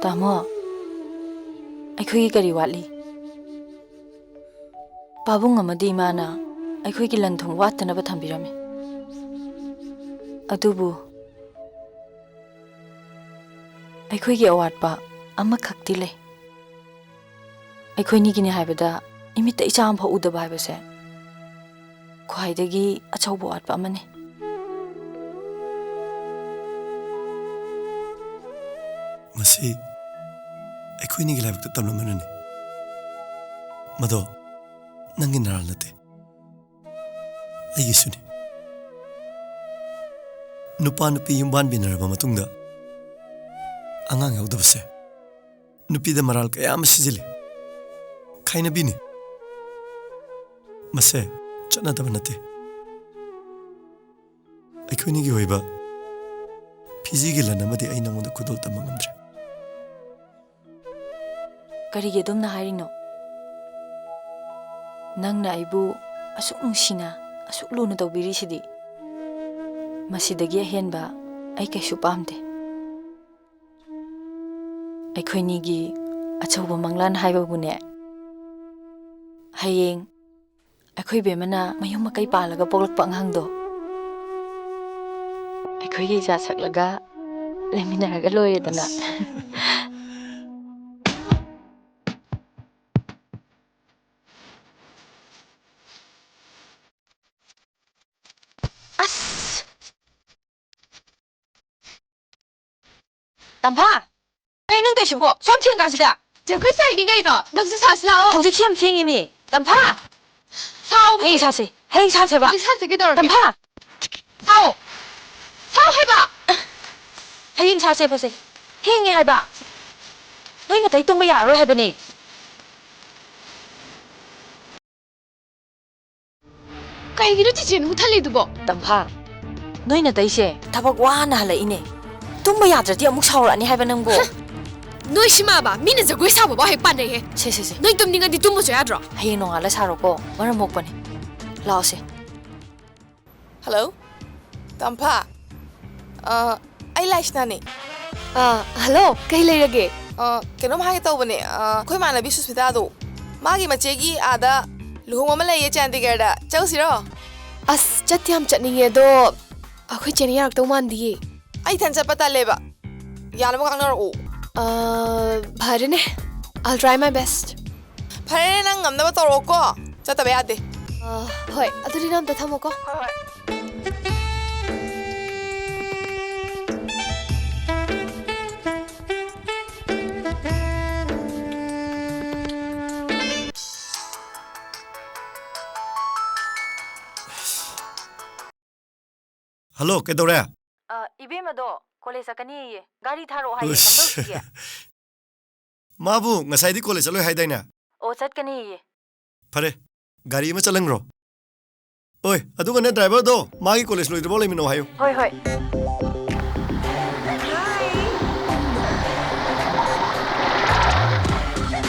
ꯇꯥꯃꯣ, ꯑꯩꯈꯣꯏꯒꯤ ꯀꯔꯤ ꯋꯥꯠꯂꯤ? ꯄꯥꯕꯨꯡ ꯑꯃꯗꯤ ꯏꯃꯥꯅ ꯑꯩꯈꯣꯏꯒꯤ ꯂꯟ ꯊꯨꯝ ꯋꯥꯠꯇꯅꯕ ꯊꯝꯕꯤꯔꯝꯃꯤ꯫ ꯑꯗꯨꯕꯨ ꯑꯩꯈꯣꯏꯒꯤ ꯑꯋꯥꯠꯄ ꯑꯃꯈꯛꯇꯤ ꯂꯩ꯫ ꯑꯩꯈꯣꯏꯅꯤꯒꯤꯅꯤ ꯍꯥꯏꯕꯗ ꯏꯃꯤꯠꯇ ꯏꯆꯥ ꯑꯃꯐꯥꯎ ꯎꯗꯕ ꯍꯥꯏꯕꯁꯦ ꯈ꯭ꯋꯥꯏꯗꯒꯤ ꯑꯆꯧꯕ ꯑꯋꯥꯠꯄ ꯑꯃꯅꯤ꯫ ꯃꯁꯤ ꯑꯩꯈꯣꯏꯅꯤꯒꯤ ꯂꯥꯏꯕꯛꯇ ꯇꯝꯂꯝꯕꯅꯅꯤ꯫ ꯃꯗꯣ ꯅꯪꯒꯤ ꯅꯔꯥꯜ ꯅꯠꯇꯦ, ꯑꯩꯒꯤꯁꯨꯅꯤ꯫ ꯅꯨꯄꯥ ꯅꯨꯄꯤ ꯌꯨꯝꯕꯥꯟꯕꯤꯅꯔꯕ ꯃꯇꯨꯡꯗ ꯑꯉꯥꯡ ꯌꯥꯎꯗꯕꯁꯦ ꯅꯨꯄꯤꯗ ꯃꯔꯥꯜ ꯀꯌꯥ ꯑꯃ ꯁꯤꯖꯤꯜꯂꯤ꯫ ꯈꯥꯏꯅꯕꯤꯅꯤ꯫ ꯃꯁꯦ ꯆꯠꯅꯗꯕ ꯅꯠꯇꯦ꯫ ꯑꯩꯈꯣꯏꯅꯤꯒꯤ ꯑꯣꯏꯕ ꯐꯤꯖꯤꯒꯤ ꯂꯟ ꯑꯃꯗꯤ ꯑꯩ ꯅꯉꯣꯟꯗ ꯈꯨꯗꯣꯜ ꯇꯝꯕ ꯉꯝꯗ꯭ꯔꯦ꯫ ꯀꯔꯤꯒꯤ ꯑꯗꯨꯝꯅ ꯍꯥꯏꯔꯤꯅꯣ? ꯅꯪꯅ ꯑꯩꯕꯨ ꯑꯁꯨꯛ ꯅꯨꯡꯁꯤꯅ, ꯑꯁꯨꯛ ꯂꯨꯅ ꯇꯧꯕꯤꯔꯤꯁꯤꯗꯤ꯫ ꯃꯁꯤꯗꯒꯤ ꯑꯍꯦꯟꯕ ꯑꯩ ꯀꯩꯁꯨ ꯄꯥꯝꯗꯦ꯫ ꯑꯩꯈꯣꯏꯅꯤꯒꯤ ꯑꯆꯧꯕ ꯃꯪꯂꯥꯟ ꯍꯥꯏꯕꯕꯨꯅꯦ, ꯍꯌꯦꯡ ꯑꯩꯈꯣꯏ ꯕꯦꯝꯃꯅ ꯃꯌꯨꯝ ꯃꯀꯩ ꯄꯥꯜꯂꯒ ꯄꯣꯛꯂꯛꯄ ꯑꯉꯥꯡꯗꯣ ꯑꯩꯈꯣꯏꯒꯤ ꯏꯆꯥ ꯁꯛꯂꯒ ꯂꯩꯃꯤꯟꯅꯔꯒ ꯂꯣꯏꯔꯦꯗꯅ꯫ ꯑꯁ꯫ ꯑꯁ! ꯇꯝꯐꯥ! ꯀꯩ ꯅꯪ ꯇꯧꯏꯁꯤꯕꯣ? ꯁꯨꯝ ꯊꯦꯡ ꯀꯥꯟꯁꯤꯗ? ꯖꯒꯣꯏ ꯁꯥꯏꯅꯤ ꯀꯩꯅꯣ? ꯅꯪꯁꯨ ꯁꯥꯁꯤ ꯂꯥꯛꯑꯣ꯫ ꯍꯧꯖꯤꯛꯁꯤ ꯌꯥꯝ ꯊꯦꯡꯉꯤꯅꯦ꯫ ꯇꯝꯐꯥ! ꯁꯥꯎ! ꯍꯌꯦꯡ ꯁꯥꯁꯤ꯫ ꯍꯌꯦꯡ ꯁꯥꯁꯦꯕ꯫ ꯍꯧꯖꯤꯛ ꯁꯥꯁꯤ ꯀꯩꯗꯧꯔꯒꯦ? ꯇꯝꯐꯥ! ꯁꯥꯎ! ꯁꯥꯎ ꯍꯥꯏꯕ! ꯍꯌꯦꯡ ꯁꯥꯁꯦꯕꯁꯦ꯫ ꯊꯦꯡꯉꯦ ꯍꯥꯏꯕ꯫ ꯅꯣꯏ ꯉꯇꯩ ꯇꯨꯝꯕ ꯌꯥꯔꯔꯣꯏ ꯍꯥꯏꯕꯅꯦ꯫ ꯀꯩꯒꯤꯅꯣ ꯆꯤꯆꯦꯅ ꯃꯨꯊꯠꯂꯤꯗꯨꯕꯣ? ꯇꯝꯐꯥ, ꯅꯣꯏ ꯅꯇꯩꯁꯦ ꯊꯕꯛ ꯋꯥꯅ ꯍꯜꯂꯛꯏꯅꯦ꯫ ꯇꯨꯝꯕ ꯌꯥꯗ꯭ꯔꯗꯤ ꯑꯃꯨꯛ ꯁꯥꯎꯔꯛꯑꯅꯤ ꯍꯥꯏꯕ ꯅꯪꯕꯨ꯫ ꯍ! ꯅꯣꯏ ꯁꯤꯃꯥꯕ, ꯃꯤꯅ ꯖꯒꯣꯏ ꯁꯥꯕꯐꯥꯎ ꯍꯦꯛ ꯄꯥꯟꯅꯩꯍꯦ꯫ ꯁꯦ, ꯁꯦ, ꯁꯦ꯫ ꯅꯣꯏ ꯇꯨꯝꯅꯤꯡꯉꯗꯤ ꯇꯨꯝꯃꯁꯨ ꯌꯥꯗ꯭ꯔꯣ? ꯍꯌꯦꯡ ꯅꯣꯡꯉꯥꯜꯂ ꯁꯥꯔꯣꯀꯣ, ꯃꯔꯝ ꯃꯣꯛꯄꯅꯦ꯫ ꯂꯥꯛꯑꯣꯁꯦ꯫ ꯍꯜꯂꯣ, ꯇꯝꯐꯥ꯫ ꯑ, ꯑꯩ ꯂꯥꯏꯁꯅꯥꯅꯦ꯫ ꯑ, ꯍꯜꯂꯣ, ꯀꯩ ꯂꯩꯔꯒꯦ? ꯑ, ꯀꯩꯅꯣꯝ ꯍꯥꯏꯒꯦ ꯇꯧꯕꯅꯦ꯫ ꯑ, ꯑꯩꯈꯣꯏ ꯏꯃꯥꯟꯅꯕꯤ ꯁꯨꯁꯃꯤꯇꯥꯗꯣ, ꯃꯥꯒꯤ ꯃꯆꯦꯒꯤ ꯑꯥꯗ ꯂꯨꯍꯣꯡꯕ ꯑꯃ ꯂꯩꯌꯦ ꯆꯥꯟꯗꯤꯒꯔꯗ꯫ ꯆꯧꯁꯤꯔꯣ? ꯑꯁ, ꯆꯠꯇꯤ ꯌꯥꯝ ꯆꯠꯅꯤꯡꯉꯦ, ꯑꯗꯣ ꯑꯩꯈꯣꯏ ꯆꯦꯅ ꯌꯥꯔꯛꯇꯧ ꯃꯥꯟꯗꯤꯌꯦ꯫ ꯑꯩ ꯏꯊꯟ ꯆꯠꯄ ꯇꯜꯂꯦꯕ꯫ ꯌꯥꯅꯕ ꯉꯥꯡꯅꯔꯛꯑꯣ꯫ ꯑ, ꯐꯔꯦꯅꯦ꯫ I'll try my best. ꯐꯔꯦꯅꯦ, ꯅꯪ ꯉꯝꯅꯕ ꯇꯧꯔꯛꯑꯣꯀꯣ꯫ ꯆꯠꯇꯕ ꯌꯥꯗꯦ꯫ ꯑ, ꯍꯣꯏ, ꯑꯗꯨꯗꯤ ꯅꯪ ꯑꯝꯇ ꯊꯝꯃꯣꯀꯣ꯫ ꯍꯣꯏ, ꯍꯣꯏ꯫ ꯍꯜꯂꯣ, ꯀꯩꯗꯧꯔꯦ? ꯑ, ꯏꯕꯦꯝꯃꯗꯣ ꯀꯣꯂꯦꯖ ꯆꯠꯀꯅꯤꯌꯦ꯫ ꯒꯥꯔꯤ ꯊꯥꯔꯛꯑꯣ ꯍꯥꯏꯌꯦ꯫ ꯎꯁ꯫ ꯀꯝꯗꯧꯁꯤꯒꯦ? ꯃꯥꯕꯨ ꯉꯁꯥꯏꯗꯤ ꯀꯣꯂꯦꯖ ꯆꯠꯂꯣꯏ ꯍꯥꯏꯗꯥꯏꯅꯦ? ꯑꯣ, ꯆꯠꯀꯅꯤꯌꯦ꯫ ꯐꯔꯦ, ꯒꯥꯔꯤ ꯑꯃ ꯆꯠꯍꯟꯈ꯭ꯔꯣ꯫ ꯑꯣꯏ, ꯑꯗꯨꯒꯅꯦ, ꯗ꯭ꯔꯥꯏꯚꯔꯗꯣ ꯃꯥꯒꯤ ꯀꯣꯂꯦꯖ ꯂꯣꯏꯗ꯭ꯔꯤꯐꯥꯎ ꯂꯩꯃꯤꯟꯅꯧ ꯍꯥꯏꯌꯨ꯫ ꯍꯣꯏ, ꯍꯣꯏ꯫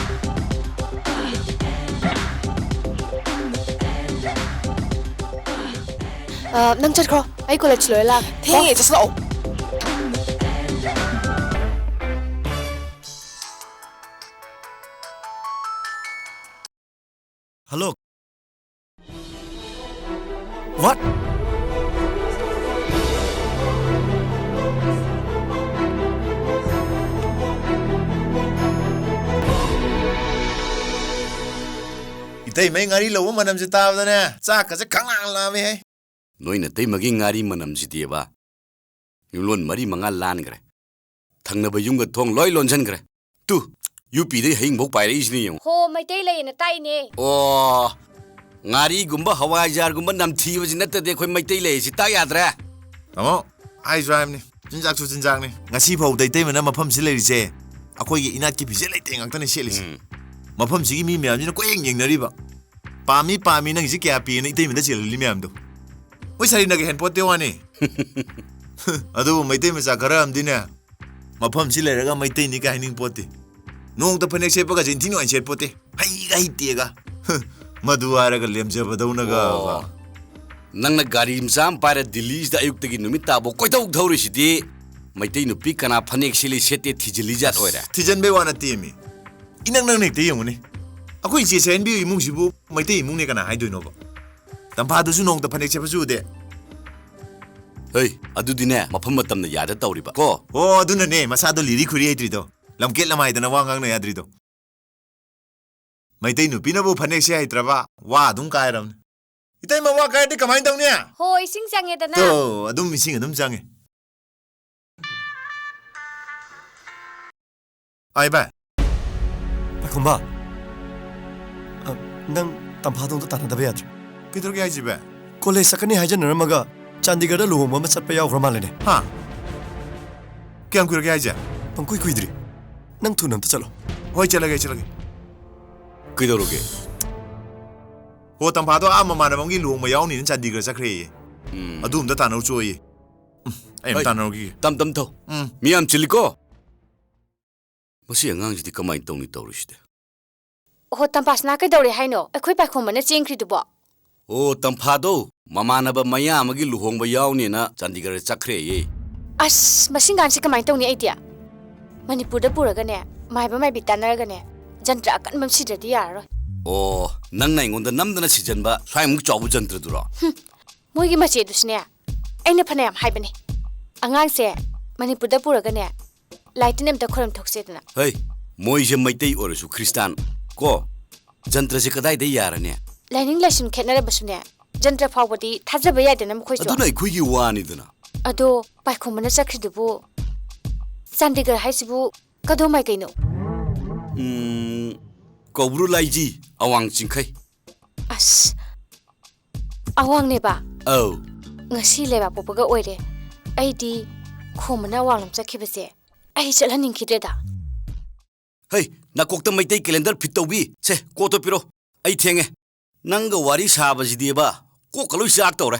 ꯑ, ꯅꯪ ꯆꯠꯈ꯭ꯔꯣ, ꯑꯩ ꯀꯣꯂꯦꯖ ꯂꯣꯏꯔ ꯂꯥꯛꯀꯦ꯫ ꯊꯦꯡꯉꯦ, ꯆꯠꯁꯤꯜꯂꯛꯑꯣ꯫ Hello. What? ꯏꯇꯩꯃꯩ ꯉꯥꯔꯤ ꯂꯧꯕ ꯃꯅꯝꯁꯦ ꯇꯥꯕꯗꯅꯦ, ꯆꯥꯛꯀꯁꯦ ꯈꯪꯂꯥꯡ ꯂꯥꯝꯃꯦꯍꯦ꯫ ꯅꯣꯏ ꯅꯇꯩꯃꯒꯤ ꯉꯥꯔꯤ ꯃꯅꯝꯁꯤꯗꯤꯕ, ꯌꯨꯝꯂꯣꯟ ꯃꯔꯤ ꯃꯉꯥ ꯂꯥꯟꯈ꯭ꯔꯦ꯫ ꯊꯪꯅꯕ ꯌꯨꯝꯒ ꯊꯣꯡ ꯂꯣꯏ ꯂꯣꯟꯁꯤꯟꯈ꯭ꯔꯦ꯫ ꯇꯨ, ꯌꯨ ꯄꯤꯗꯩ ꯍꯌꯤꯡꯐꯧ ꯄꯥꯏꯔꯛꯏꯁꯤꯅꯦ ꯌꯦꯡꯉꯨ꯫ ꯍꯣ, ꯃꯩꯇꯩ ꯂꯩꯌꯦꯅ ꯇꯥꯛꯏꯅꯦ꯫ ꯑꯣ, ꯉꯥꯔꯤꯒꯨꯝꯕ ꯍꯋꯥꯏꯖꯥꯔꯒꯨꯝꯕ ꯅꯝꯊꯤꯕꯁꯤ ꯅꯠꯇꯗꯤ ꯑꯩꯈꯣꯏ ꯃꯩꯇꯩ ꯂꯩꯁꯤ ꯇꯥꯛ ꯌꯥꯗ꯭ꯔꯦ꯫ ꯇꯥꯃꯣ, ꯍꯥꯏꯁꯨ ꯍꯥꯏꯕꯅꯤ, ꯆꯤꯟꯖꯥꯛꯁꯨ ꯆꯤꯟꯖꯥꯛꯅꯤ꯫ ꯉꯁꯤ ꯐꯥꯎꯗ ꯏꯇꯩꯃꯅ ꯃꯐꯝꯁꯤ ꯂꯩꯔꯤꯁꯦ ꯑꯩꯈꯣꯏꯒꯤ ꯏꯅꯥꯠꯀꯤ ꯐꯤꯖꯦꯠ ꯂꯩꯇꯦꯡ ꯉꯥꯛꯇꯅꯤ ꯁꯦꯠꯂꯤꯁꯦ꯫ ꯎꯝ꯫ ꯃꯐꯝꯁꯤꯒꯤ ꯃꯤ ꯃꯌꯥꯝꯁꯤꯅ ꯀꯣꯏꯌꯦꯡ ꯌꯦꯡꯅꯔꯤꯕ꯫ "ꯄꯥꯝꯃꯤ, ꯄꯥꯝꯃꯤ, ꯅꯪꯒꯤꯁꯤ ꯀꯌꯥ ꯄꯤꯅ?" ꯏꯇꯩꯃꯗ ꯆꯦꯜꯍꯜꯂꯤ ꯃꯌꯥꯝꯗꯣ꯫ ꯃꯣꯏ ꯁꯥꯔꯤꯅꯒ ꯍꯦꯟꯄꯣꯠꯇꯦ ꯋꯥꯅꯤ꯫ ꯑꯗꯨꯕꯨ ꯃꯩꯇꯩ ꯃꯆꯥ ꯈꯔ ꯑꯃꯗꯤꯅꯦ, ꯃꯐꯝꯁꯤ ꯂꯩꯔꯒ ꯃꯩꯇꯩꯅꯤ ꯀꯥꯏ ꯍꯥꯏꯅꯤꯡ ꯄꯣꯠꯇꯦ꯫ ꯅꯣꯡꯃꯇ ꯐꯅꯦꯛ ꯁꯦꯠꯄꯒꯁꯦ ꯏꯟꯊꯤ ꯅꯨꯡꯉꯥꯏꯅ ꯁꯦꯠꯄꯣꯠꯇꯦ꯫ ꯍꯩꯒ ꯍꯩꯇꯦꯒ꯫ ꯃꯗꯨ ꯍꯥꯏꯔꯒ ꯂꯦꯝꯖꯕꯗꯧꯅꯒ꯫ ꯑꯣ꯫ ꯅꯪꯅ ꯒꯥꯔꯤ ꯃꯆꯥ ꯑꯃ ꯄꯥꯏꯔ ꯗꯤꯜꯂꯤꯁꯤꯗ ꯑꯌꯨꯛꯇꯒꯤ ꯅꯨꯃꯤꯠ ꯇꯥꯕꯧ ꯀꯣꯏꯊꯧ ꯊꯧꯔꯤꯁꯤꯗꯤ, ꯃꯩꯇꯩ ꯅꯨꯄꯤ ꯀꯅꯥ ꯐꯅꯦꯛ ꯁꯦꯠꯂꯤ ꯁꯦꯠꯇꯦ ꯊꯤꯖꯤꯜꯂꯤ ꯖꯥꯠ ꯑꯣꯏꯔꯦ꯫ ꯑꯁ, ꯊꯤꯖꯤꯟꯕꯩ ꯋꯥ ꯅꯠꯇꯦꯃꯤ꯫ ꯏꯅꯛ ꯅꯛꯅ ꯍꯦꯛꯇ ꯌꯦꯡꯉꯨꯅꯦ꯫ ꯑꯩꯈꯣꯏ ꯏꯆꯦ ꯁꯍꯦꯟꯕꯤ ꯏꯃꯨꯡꯁꯤꯕꯨ ꯃꯩꯇꯩ ꯏꯃꯨꯡꯅꯦ ꯀꯅꯥ ꯍꯥꯏꯗꯣꯏꯅꯣꯕ? ꯇꯝꯐꯥꯗꯨꯁꯨ ꯅꯣꯡꯃꯇ ꯐꯅꯦꯛ ꯁꯦꯠꯄꯁꯨ ꯎꯗꯦ꯫ ꯍꯩ, ꯑꯗꯨꯗꯤꯅꯦ, ꯃꯐꯝ ꯃꯇꯝꯅ ꯌꯥꯗ ꯇꯧꯔꯤꯕ ꯀꯣ꯫ ꯑꯣ, ꯑꯗꯨꯅꯅꯦ ꯃꯁꯥꯗꯣ ꯂꯤꯔꯤ ꯈꯨꯔꯤ ꯍꯩꯇ꯭ꯔꯤꯗꯣ, ꯂꯝꯀꯦꯠ ꯂꯝꯍꯥꯏꯗꯅ ꯋꯥ ꯉꯥꯡꯅ ꯌꯥꯗ꯭ꯔꯤꯗꯣ꯫ ꯃꯩꯇꯩ ꯅꯨꯄꯤꯅꯕꯨ ꯐꯅꯦꯛ ꯁꯦꯠ ꯍꯩꯇ꯭ꯔꯕ, ꯋꯥ ꯑꯗꯨꯝ ꯀꯥꯏꯔꯕꯅꯤ꯫ ꯏꯇꯩꯃ, ꯋꯥ ꯀꯥꯏꯔꯗꯤ ꯀꯃꯥꯏꯅ ꯇꯧꯅꯤ? ꯍꯣ, ꯏꯁꯤꯡ ꯆꯪꯉꯦꯗꯅ꯫ ꯇꯣ, ꯑꯗꯨꯝ ꯏꯁꯤꯡ ꯑꯗꯨꯝ ꯆꯪꯉꯦ꯫ ꯑꯥꯏ ꯚꯥꯏ꯫ ꯄꯥꯏꯈꯣꯝꯕ, ꯑ, ꯅꯪ ꯇꯝꯐꯥꯗꯣ ꯑꯝꯇ ꯇꯥꯟꯅꯗꯕ ꯌꯥꯗ꯭ꯔꯦ꯫ ꯀꯩꯗꯧꯔꯒꯦ ꯍꯥꯏꯁꯦ ꯚꯥꯏ? ꯀꯣꯂꯦꯖ ꯆꯠꯀꯅꯤ ꯍꯥꯏꯖꯅꯔꯝꯃꯒ ꯆꯥꯟꯗꯤꯒꯔꯗ ꯂꯨꯍꯣꯡꯕ ꯑꯃ ꯆꯠꯄ ꯌꯥꯎꯈ꯭ꯔ ꯃꯥꯜꯂꯦꯅꯦ꯫ ꯍꯥ? ꯀꯌꯥꯝ ꯀꯨꯏꯔꯒꯦ ꯍꯥꯏꯁꯦ? ꯄꯪꯀꯨꯏ ꯀꯨꯏꯗ꯭ꯔꯤ꯫ ꯅꯪ ꯊꯨꯅ ꯑꯝꯇ ꯆꯠꯂꯣ꯫ ꯍꯣꯏ, ꯆꯠꯂꯒꯦ, ꯆꯠꯂꯒꯦ꯫ ꯀꯩꯗꯧꯔꯒꯦ? ꯍꯣ, ꯇꯝꯐꯥꯗꯣ ꯑꯥ ꯃꯃꯥꯟꯅꯕ ꯑꯃꯒꯤ ꯂꯨꯍꯣꯡꯕ ꯌꯥꯎꯅꯤꯅ ꯆꯥꯟꯗꯤꯒꯔ ꯆꯠꯈ꯭ꯔꯦꯌꯦ꯫ ꯎꯝ꯫ ꯑꯗꯨ ꯑꯝꯇ ꯇꯥꯟꯅꯔꯨꯆꯣꯌꯦ꯫ ꯎꯝ, ꯑꯩ ꯑꯝꯇ ꯍꯣꯏ, ꯇꯥꯟꯅꯔꯨꯈꯤꯒꯦ꯫ ꯇꯝ ꯇꯝ ꯊꯧ꯫ ꯎꯝ꯫ ꯃꯤ ꯌꯥꯝ ꯆꯤꯜꯂꯤꯀꯣ꯫ ꯃꯁꯤ ꯑꯉꯥꯡꯁꯤꯗꯤ ꯀꯃꯥꯏꯅ ꯇꯧꯅꯤ ꯇꯧꯔꯤꯁꯤꯗꯤ? ꯑꯣꯍꯣ, ꯇꯝꯐꯥꯁꯅꯥ ꯀꯩꯗꯧꯔꯦ ꯍꯥꯏꯅꯣ? ꯑꯩꯈꯣꯏ ꯄꯥꯏꯈꯣꯝꯕꯅ ꯆꯦꯟꯈ꯭ꯔꯤꯗꯨꯕꯣ? ꯑꯣ, ꯇꯝꯐꯥꯗꯣ ꯃꯃꯥꯟꯅꯕ ꯃꯌꯥꯝ ꯑꯃꯒꯤ ꯂꯨꯍꯣꯡꯕ ꯌꯥꯎꯅꯦꯅ ꯆꯥꯟꯗꯤꯒꯔꯗ ꯆꯠꯈ꯭ꯔꯦꯌꯦ꯫ ꯑꯁ, ꯃꯁꯤꯡꯒꯥꯟꯁꯤ ꯀꯃꯥꯏꯅ ꯇꯧꯅꯤ ꯑꯩꯗꯤ? ꯃꯅꯤꯄꯨꯔꯗ ꯄꯨꯔꯒꯅꯦ, ꯃꯥꯏꯕ ꯃꯥꯏꯕꯤ ꯇꯥꯟꯅꯔꯒꯅꯦ, ꯖꯟꯇ꯭ꯔ ꯑꯀꯟꯕ ꯑꯃ ꯁꯤꯗ꯭ꯔꯗꯤ ꯌꯥꯔꯔꯣꯏ꯫ ꯑꯣ, ꯅꯪꯅ ꯑꯩꯉꯣꯟꯗ ꯅꯝꯗꯅ ꯁꯤꯖꯟꯕ ꯁ꯭ꯋꯥꯏꯃꯨꯛ ꯆꯥꯎꯕ ꯖꯟꯇ꯭ꯔꯗꯨꯔꯣ? ꯍꯨꯝ, ꯃꯣꯏꯒꯤ ꯃꯆꯦꯗꯨꯁꯨꯅꯦ, ꯑꯩꯅ ꯐꯅꯌꯥꯝ ꯍꯥꯏꯕꯅꯦ, ꯑꯉꯥꯡꯁꯦ ꯃꯅꯤꯄꯨꯔꯗ ꯄꯨꯔꯒꯅꯦ, ꯂꯥꯏ ꯇꯤꯟ ꯑꯝꯇ ꯈꯣꯏꯔꯝ ꯊꯣꯛꯁꯦꯗꯅ꯫ ꯍꯩ, ꯃꯣꯏꯁꯦ ꯃꯩꯇꯩ ꯑꯣꯏꯔꯁꯨ ꯈ꯭ꯔꯤꯁꯇꯥꯟ ꯀꯣ, ꯖꯟꯇ꯭ꯔꯁꯦ ꯀꯗꯥꯏꯗ ꯌꯥꯔꯅꯤ? ꯂꯥꯏꯅꯤꯡ ꯂꯥꯏꯁꯣꯟ ꯈꯦꯠꯅꯔꯕꯁꯨꯅꯦ, ꯖꯟꯇ꯭ꯔ ꯐꯥꯎꯕꯗꯤ ꯊꯥꯖꯕ ꯌꯥꯏꯗꯅ ꯃꯈꯣꯏꯁꯨ꯫ ꯑꯗꯨꯅ ꯑꯩꯈꯣꯏꯒꯤ ꯋꯥꯅꯤꯗꯅ꯫ ꯑꯗꯣ ꯄꯥꯏꯈꯣꯝꯕꯅ ꯆꯠꯈ꯭ꯔꯤꯗꯨꯕꯨ ꯆꯥꯟꯗꯤꯒꯔ ꯍꯥꯏꯁꯤꯕꯨ ꯀꯗꯣꯝ ꯃꯥꯏꯀꯩꯅꯣ? ꯎꯝ, ꯀꯧꯕ꯭ꯔꯨ ꯂꯥꯏꯖꯤ ꯑꯋꯥꯡ ꯆꯤꯡꯈꯩ꯫ ꯑꯁ, ꯑꯋꯥꯡꯅꯦꯕ? ꯑꯧ꯫ ꯉꯁꯤ ꯂꯩꯕꯥꯛ ꯄꯣꯛꯄꯒ ꯑꯣꯏꯔꯦ꯫ ꯑꯩꯗꯤ ꯈꯣꯝꯕꯅ ꯑꯋꯥꯡꯂꯣꯝ ꯆꯠꯈꯤꯕꯁꯦ ꯑꯩ ꯆꯠꯍꯟꯅꯤꯡꯈꯤꯗ꯭ꯔꯦꯗ꯫ ꯍꯩ, ꯅꯀꯣꯛꯇ ꯃꯩꯇꯩ ꯀꯦꯂꯦꯟꯗꯔ ꯐꯤꯠ ꯇꯧꯕꯤ꯫ ꯁꯦ, ꯀꯣꯠꯇꯣ ꯄꯤꯔꯣ꯫ ꯑꯩ ꯊꯦꯡꯉꯦ꯫ ꯅꯪꯒ ꯋꯥꯔꯤ ꯁꯥꯕꯁꯤꯗꯤꯕ ꯀꯣꯛꯀ ꯂꯣꯏ ꯆꯥꯛ ꯇꯧꯔꯦ꯫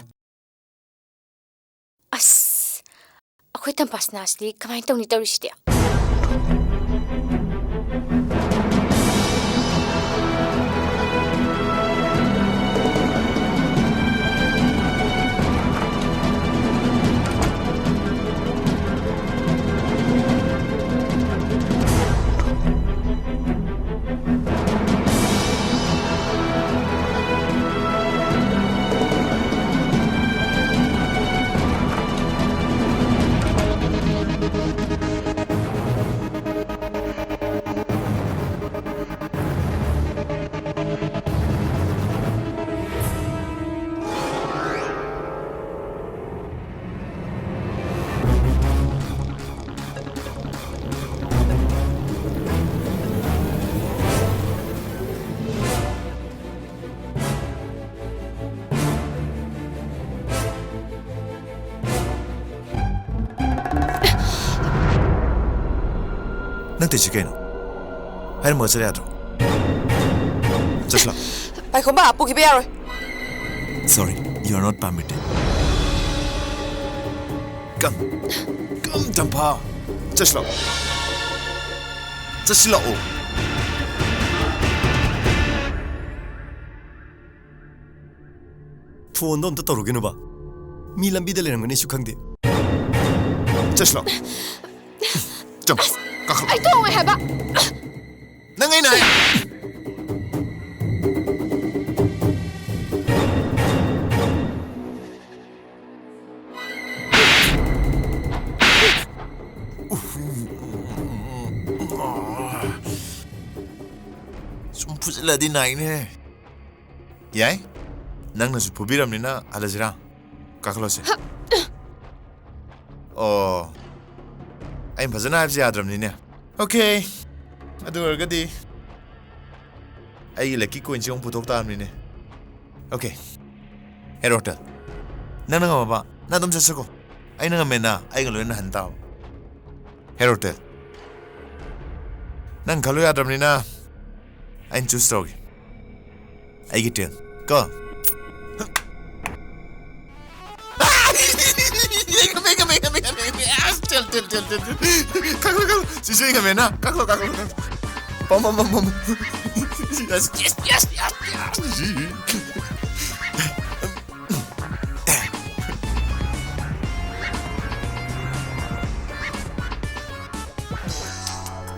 ꯑꯁ, ꯑꯩꯈꯣꯏ ꯇꯝꯐꯥꯁꯅꯥꯁꯤꯗꯤ ꯀꯃꯥꯏꯅ ꯇꯧꯅꯤ ꯇꯧꯔꯤꯁꯤꯗꯤ? ꯅꯪ ꯇꯧꯏꯁꯤ ꯀꯩꯅꯣ? ꯍꯥꯏꯔꯝꯃꯒ ꯆꯠ ꯌꯥꯗ꯭ꯔꯣ? ꯆꯠꯁꯤꯂꯥꯎ꯫ ꯄꯥꯏꯈꯣꯝꯕ, ꯄꯨꯈꯤꯕ ꯌꯥꯔꯣꯏ꯫ Sorry, you are not permitted. Come, come, ꯇꯝꯐꯥ꯫ ꯆꯠꯁꯤꯂꯥꯎ꯫ ꯆꯠꯁꯤꯂꯥꯛꯑꯣ꯫ ꯐꯣꯟꯗꯣ ꯑꯝꯇ ꯇꯧꯔꯨꯒꯤꯅꯣꯕ꯫ ꯃꯤ ꯂꯝꯕꯤꯗ ꯂꯩꯔꯝꯒꯅꯤꯁꯨ ꯈꯪꯗꯦ꯫ ꯆꯠꯁꯤꯂꯥꯛꯑꯣ꯫ ꯆꯪ, ꯀꯥꯈꯠꯂꯣ꯫ ꯑꯩ ꯇꯣꯡꯉꯣꯏ ꯍꯥꯏꯕ꯫ ꯅꯪ ꯑꯩꯅ ꯍꯥꯏ-, ꯁꯨꯝ ꯐꯨꯖꯤꯜꯂꯗꯤ ꯅꯥꯏꯅꯦ꯫ ꯌꯥꯏ, ꯅꯪꯅꯁꯨ ꯐꯨꯕꯤꯔꯝꯅꯤꯅ ꯍꯜꯂꯁꯤꯔꯥ? ꯀꯥꯈꯠꯂꯣꯁꯦ꯫ ꯑꯣ, ꯑꯩꯅ ꯐꯖꯅ ꯍꯥꯏꯕꯁꯦ ꯌꯥꯗ꯭ꯔꯕꯅꯤꯅꯦ꯫ ꯑꯣꯀꯦ, ꯑꯗꯨ ꯑꯣꯏꯔꯒꯗꯤ ꯑꯩꯒꯤ ꯂꯛꯀꯤ ꯀꯣꯏꯟꯁꯦ ꯑꯃꯨꯛ ꯄꯨꯊꯣꯛ ꯇꯥꯕꯅꯤꯅꯦ꯫ ꯑꯣꯀꯦ, ꯍꯦꯔꯣꯇꯦꯜ, ꯅꯪꯅ ꯉꯝꯃꯕ ꯅꯪ ꯑꯗꯨꯝ ꯆꯠꯁꯤꯀꯣ꯫ ꯑꯩꯅ ꯉꯝꯃꯦꯅ ꯑꯩꯒ ꯂꯣꯏꯅ ꯍꯟ ꯇꯥꯕ꯫ ꯍꯦꯔꯣꯇꯦꯜ, ꯅꯪ ꯈꯜꯂꯨ ꯌꯥꯗ꯭ꯔꯕꯅꯤꯅ ꯑꯩꯅ ꯆꯨꯁ ꯇꯧꯔꯒꯦ꯫ ꯑꯩꯒꯤ ꯇꯦꯜ ꯀꯣ꯫ ꯉꯝꯃꯦ, ꯉꯝꯃꯦ, ꯉꯝꯃꯦ, ꯉꯝꯃꯦ, ꯉꯝꯃꯦ꯫ ꯑꯁ, ꯇꯦꯜ, ꯇꯦꯜ, ꯇꯦꯜ, ꯇꯦꯜ, ꯇꯦꯜ꯫ ꯀꯛꯂꯣ, ꯀꯛꯂꯣ꯫ ꯁꯤꯁꯨ ꯑꯩ ꯉꯝꯃꯦꯅ꯫ ꯀꯛꯂꯣ, ꯀꯛꯂꯣ, ꯀꯛꯂꯣ꯫ ꯄꯝ, ꯄꯝ, ꯄꯝ, ꯄꯝ꯫ Yes, yes, yes, yes, yes.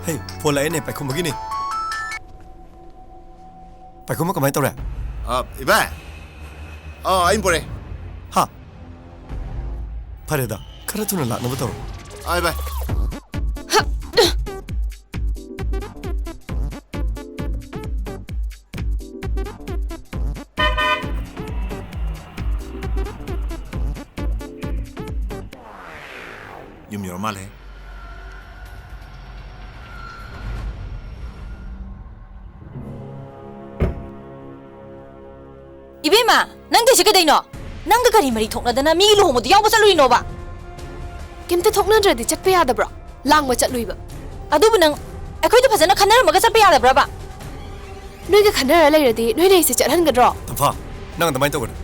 ꯍꯦ, ꯐꯣꯟ ꯂꯥꯛꯑꯦꯅꯦ, ꯄꯥꯏꯈꯨꯝꯕꯒꯤꯅꯦ꯫ ꯄꯥꯏꯈꯨꯝꯕ ꯀꯃꯥꯏꯅ ꯇꯧꯔꯦ? ꯑ, ꯏꯕꯥꯏ꯫ ꯑ, ꯑꯩꯅ ꯄꯨꯔꯛꯑꯦ꯫ ꯍꯥ? ꯐꯔꯦꯗ, ꯈꯔ ꯊꯨꯅ ꯂꯥꯛꯅꯕ ꯇꯧꯔꯣ꯫ ꯑ, ꯏꯕꯥꯏ꯫ ꯌꯨꯝ ꯌꯧꯔ ꯃꯥꯜꯂꯦ꯫ ꯏꯕꯦꯝꯃ, ꯅꯪ ꯇꯧꯏꯁꯦ ꯀꯩꯗꯩꯅꯣ? ꯅꯪꯒ ꯀꯔꯤ ꯃꯔꯤ ꯊꯣꯛꯅꯗꯅ ꯃꯤꯒꯤ ꯂꯨꯍꯣꯡꯕꯗ ꯌꯥꯎꯕ ꯆꯠꯂꯨꯔꯤꯅꯣꯕ? ꯀꯩꯝꯇ ꯊꯣꯛꯅꯗ꯭ꯔꯗꯤ ꯆꯠꯄ ꯌꯥꯗꯕ꯭ꯔꯣ? ꯂꯥꯡꯕ ꯆꯠꯂꯨꯏꯕ꯫ ꯑꯗꯨꯕꯨ ꯅꯪ ꯑꯩꯈꯣꯏꯗ ꯐꯖꯅ ꯈꯟꯅꯔꯝꯃꯒ ꯆꯠꯄ ꯌꯥꯗꯕ꯭ꯔꯕ? ꯅꯣꯏꯒ ꯈꯟꯅꯔ ꯂꯩꯔꯗꯤ ꯅꯣꯏꯅ ꯑꯩꯁꯦ ꯆꯠꯍꯟꯒꯗ꯭ꯔꯣ? ꯇꯝꯐꯥ, ꯅꯪ ꯑꯗꯨꯃꯥꯏꯅ ꯇꯧꯒꯅꯨ꯫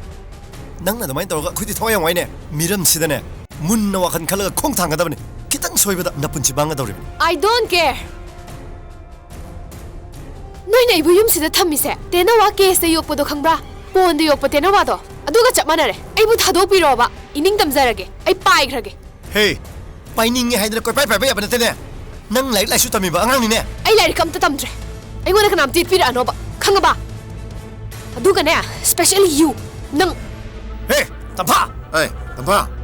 ꯅꯪꯅ ꯑꯗꯨꯃꯥꯏꯅ ꯇꯧꯔꯒ ꯑꯩꯈꯣꯏꯗꯤ ꯊꯋꯥꯏ ꯌꯥꯝ ꯋꯥꯏꯅꯦ꯫ ꯃꯤꯔꯝꯁꯤꯗꯅꯦ, ꯃꯨꯟꯅ ꯋꯥꯈꯜ ꯈꯜꯂꯒ ꯈꯣꯡ ꯊꯥꯡꯒꯗꯕꯅꯤ꯫ ꯈꯤꯇꯪ ꯁꯣꯏꯕꯗ ꯅꯄꯨꯟꯁꯤ ꯃꯥꯡꯒꯗꯧꯔꯤꯕꯅꯤ꯫ I don't care. ꯅꯣꯏꯅ ꯑꯩꯕꯨ ꯌꯨꯝꯁꯤꯗ ꯊꯝꯃꯤꯁꯦ ꯇꯦꯅꯋꯥ ꯀꯦꯖꯇ ꯌꯣꯛꯄꯗꯣ ꯈꯪꯕ꯭ꯔꯥ? ꯄꯣꯟꯗ ꯌꯣꯛꯄ ꯇꯦꯅꯋꯥꯗꯣ, ꯑꯗꯨꯒ ꯆꯞ ꯃꯥꯟꯅꯔꯦ꯫ ꯑꯩꯕꯨ ꯊꯥꯗꯣꯛꯄꯤꯔꯣꯕ, ꯏꯅꯤꯡ ꯇꯝꯖꯔꯒꯦ, ꯑꯩ ꯄꯥꯏꯈ꯭ꯔꯒꯦ꯫ ꯍꯦ, ꯄꯥꯏꯅꯤꯡꯉꯦ ꯍꯥꯏꯗꯅ ꯀꯣꯏꯄꯥꯏ ꯄꯥꯏꯕ ꯌꯥꯕ ꯅꯠꯇꯦꯅꯦ꯫ ꯅꯪ ꯂꯥꯏꯔꯤꯛ ꯂꯥꯏꯁꯨ ꯇꯝꯃꯤꯕ ꯑꯉꯥꯡꯅꯤꯅꯦ꯫ ꯑꯩ ꯂꯥꯏꯔꯤꯛ ꯑꯝꯇ ꯇꯝꯗ꯭ꯔꯦ꯫ ꯑꯩꯉꯣꯟꯗ ꯀꯅꯥꯝꯇ ꯌꯦꯠꯄꯤꯔꯛꯑꯅꯣꯕ, ꯈꯪꯉꯕ? ꯑꯗꯨꯒꯅꯦ, especially you, ꯅꯪ꯫ ꯍꯦ, ꯇꯝꯐꯥ! ꯑꯦ, ꯇꯝꯐꯥ!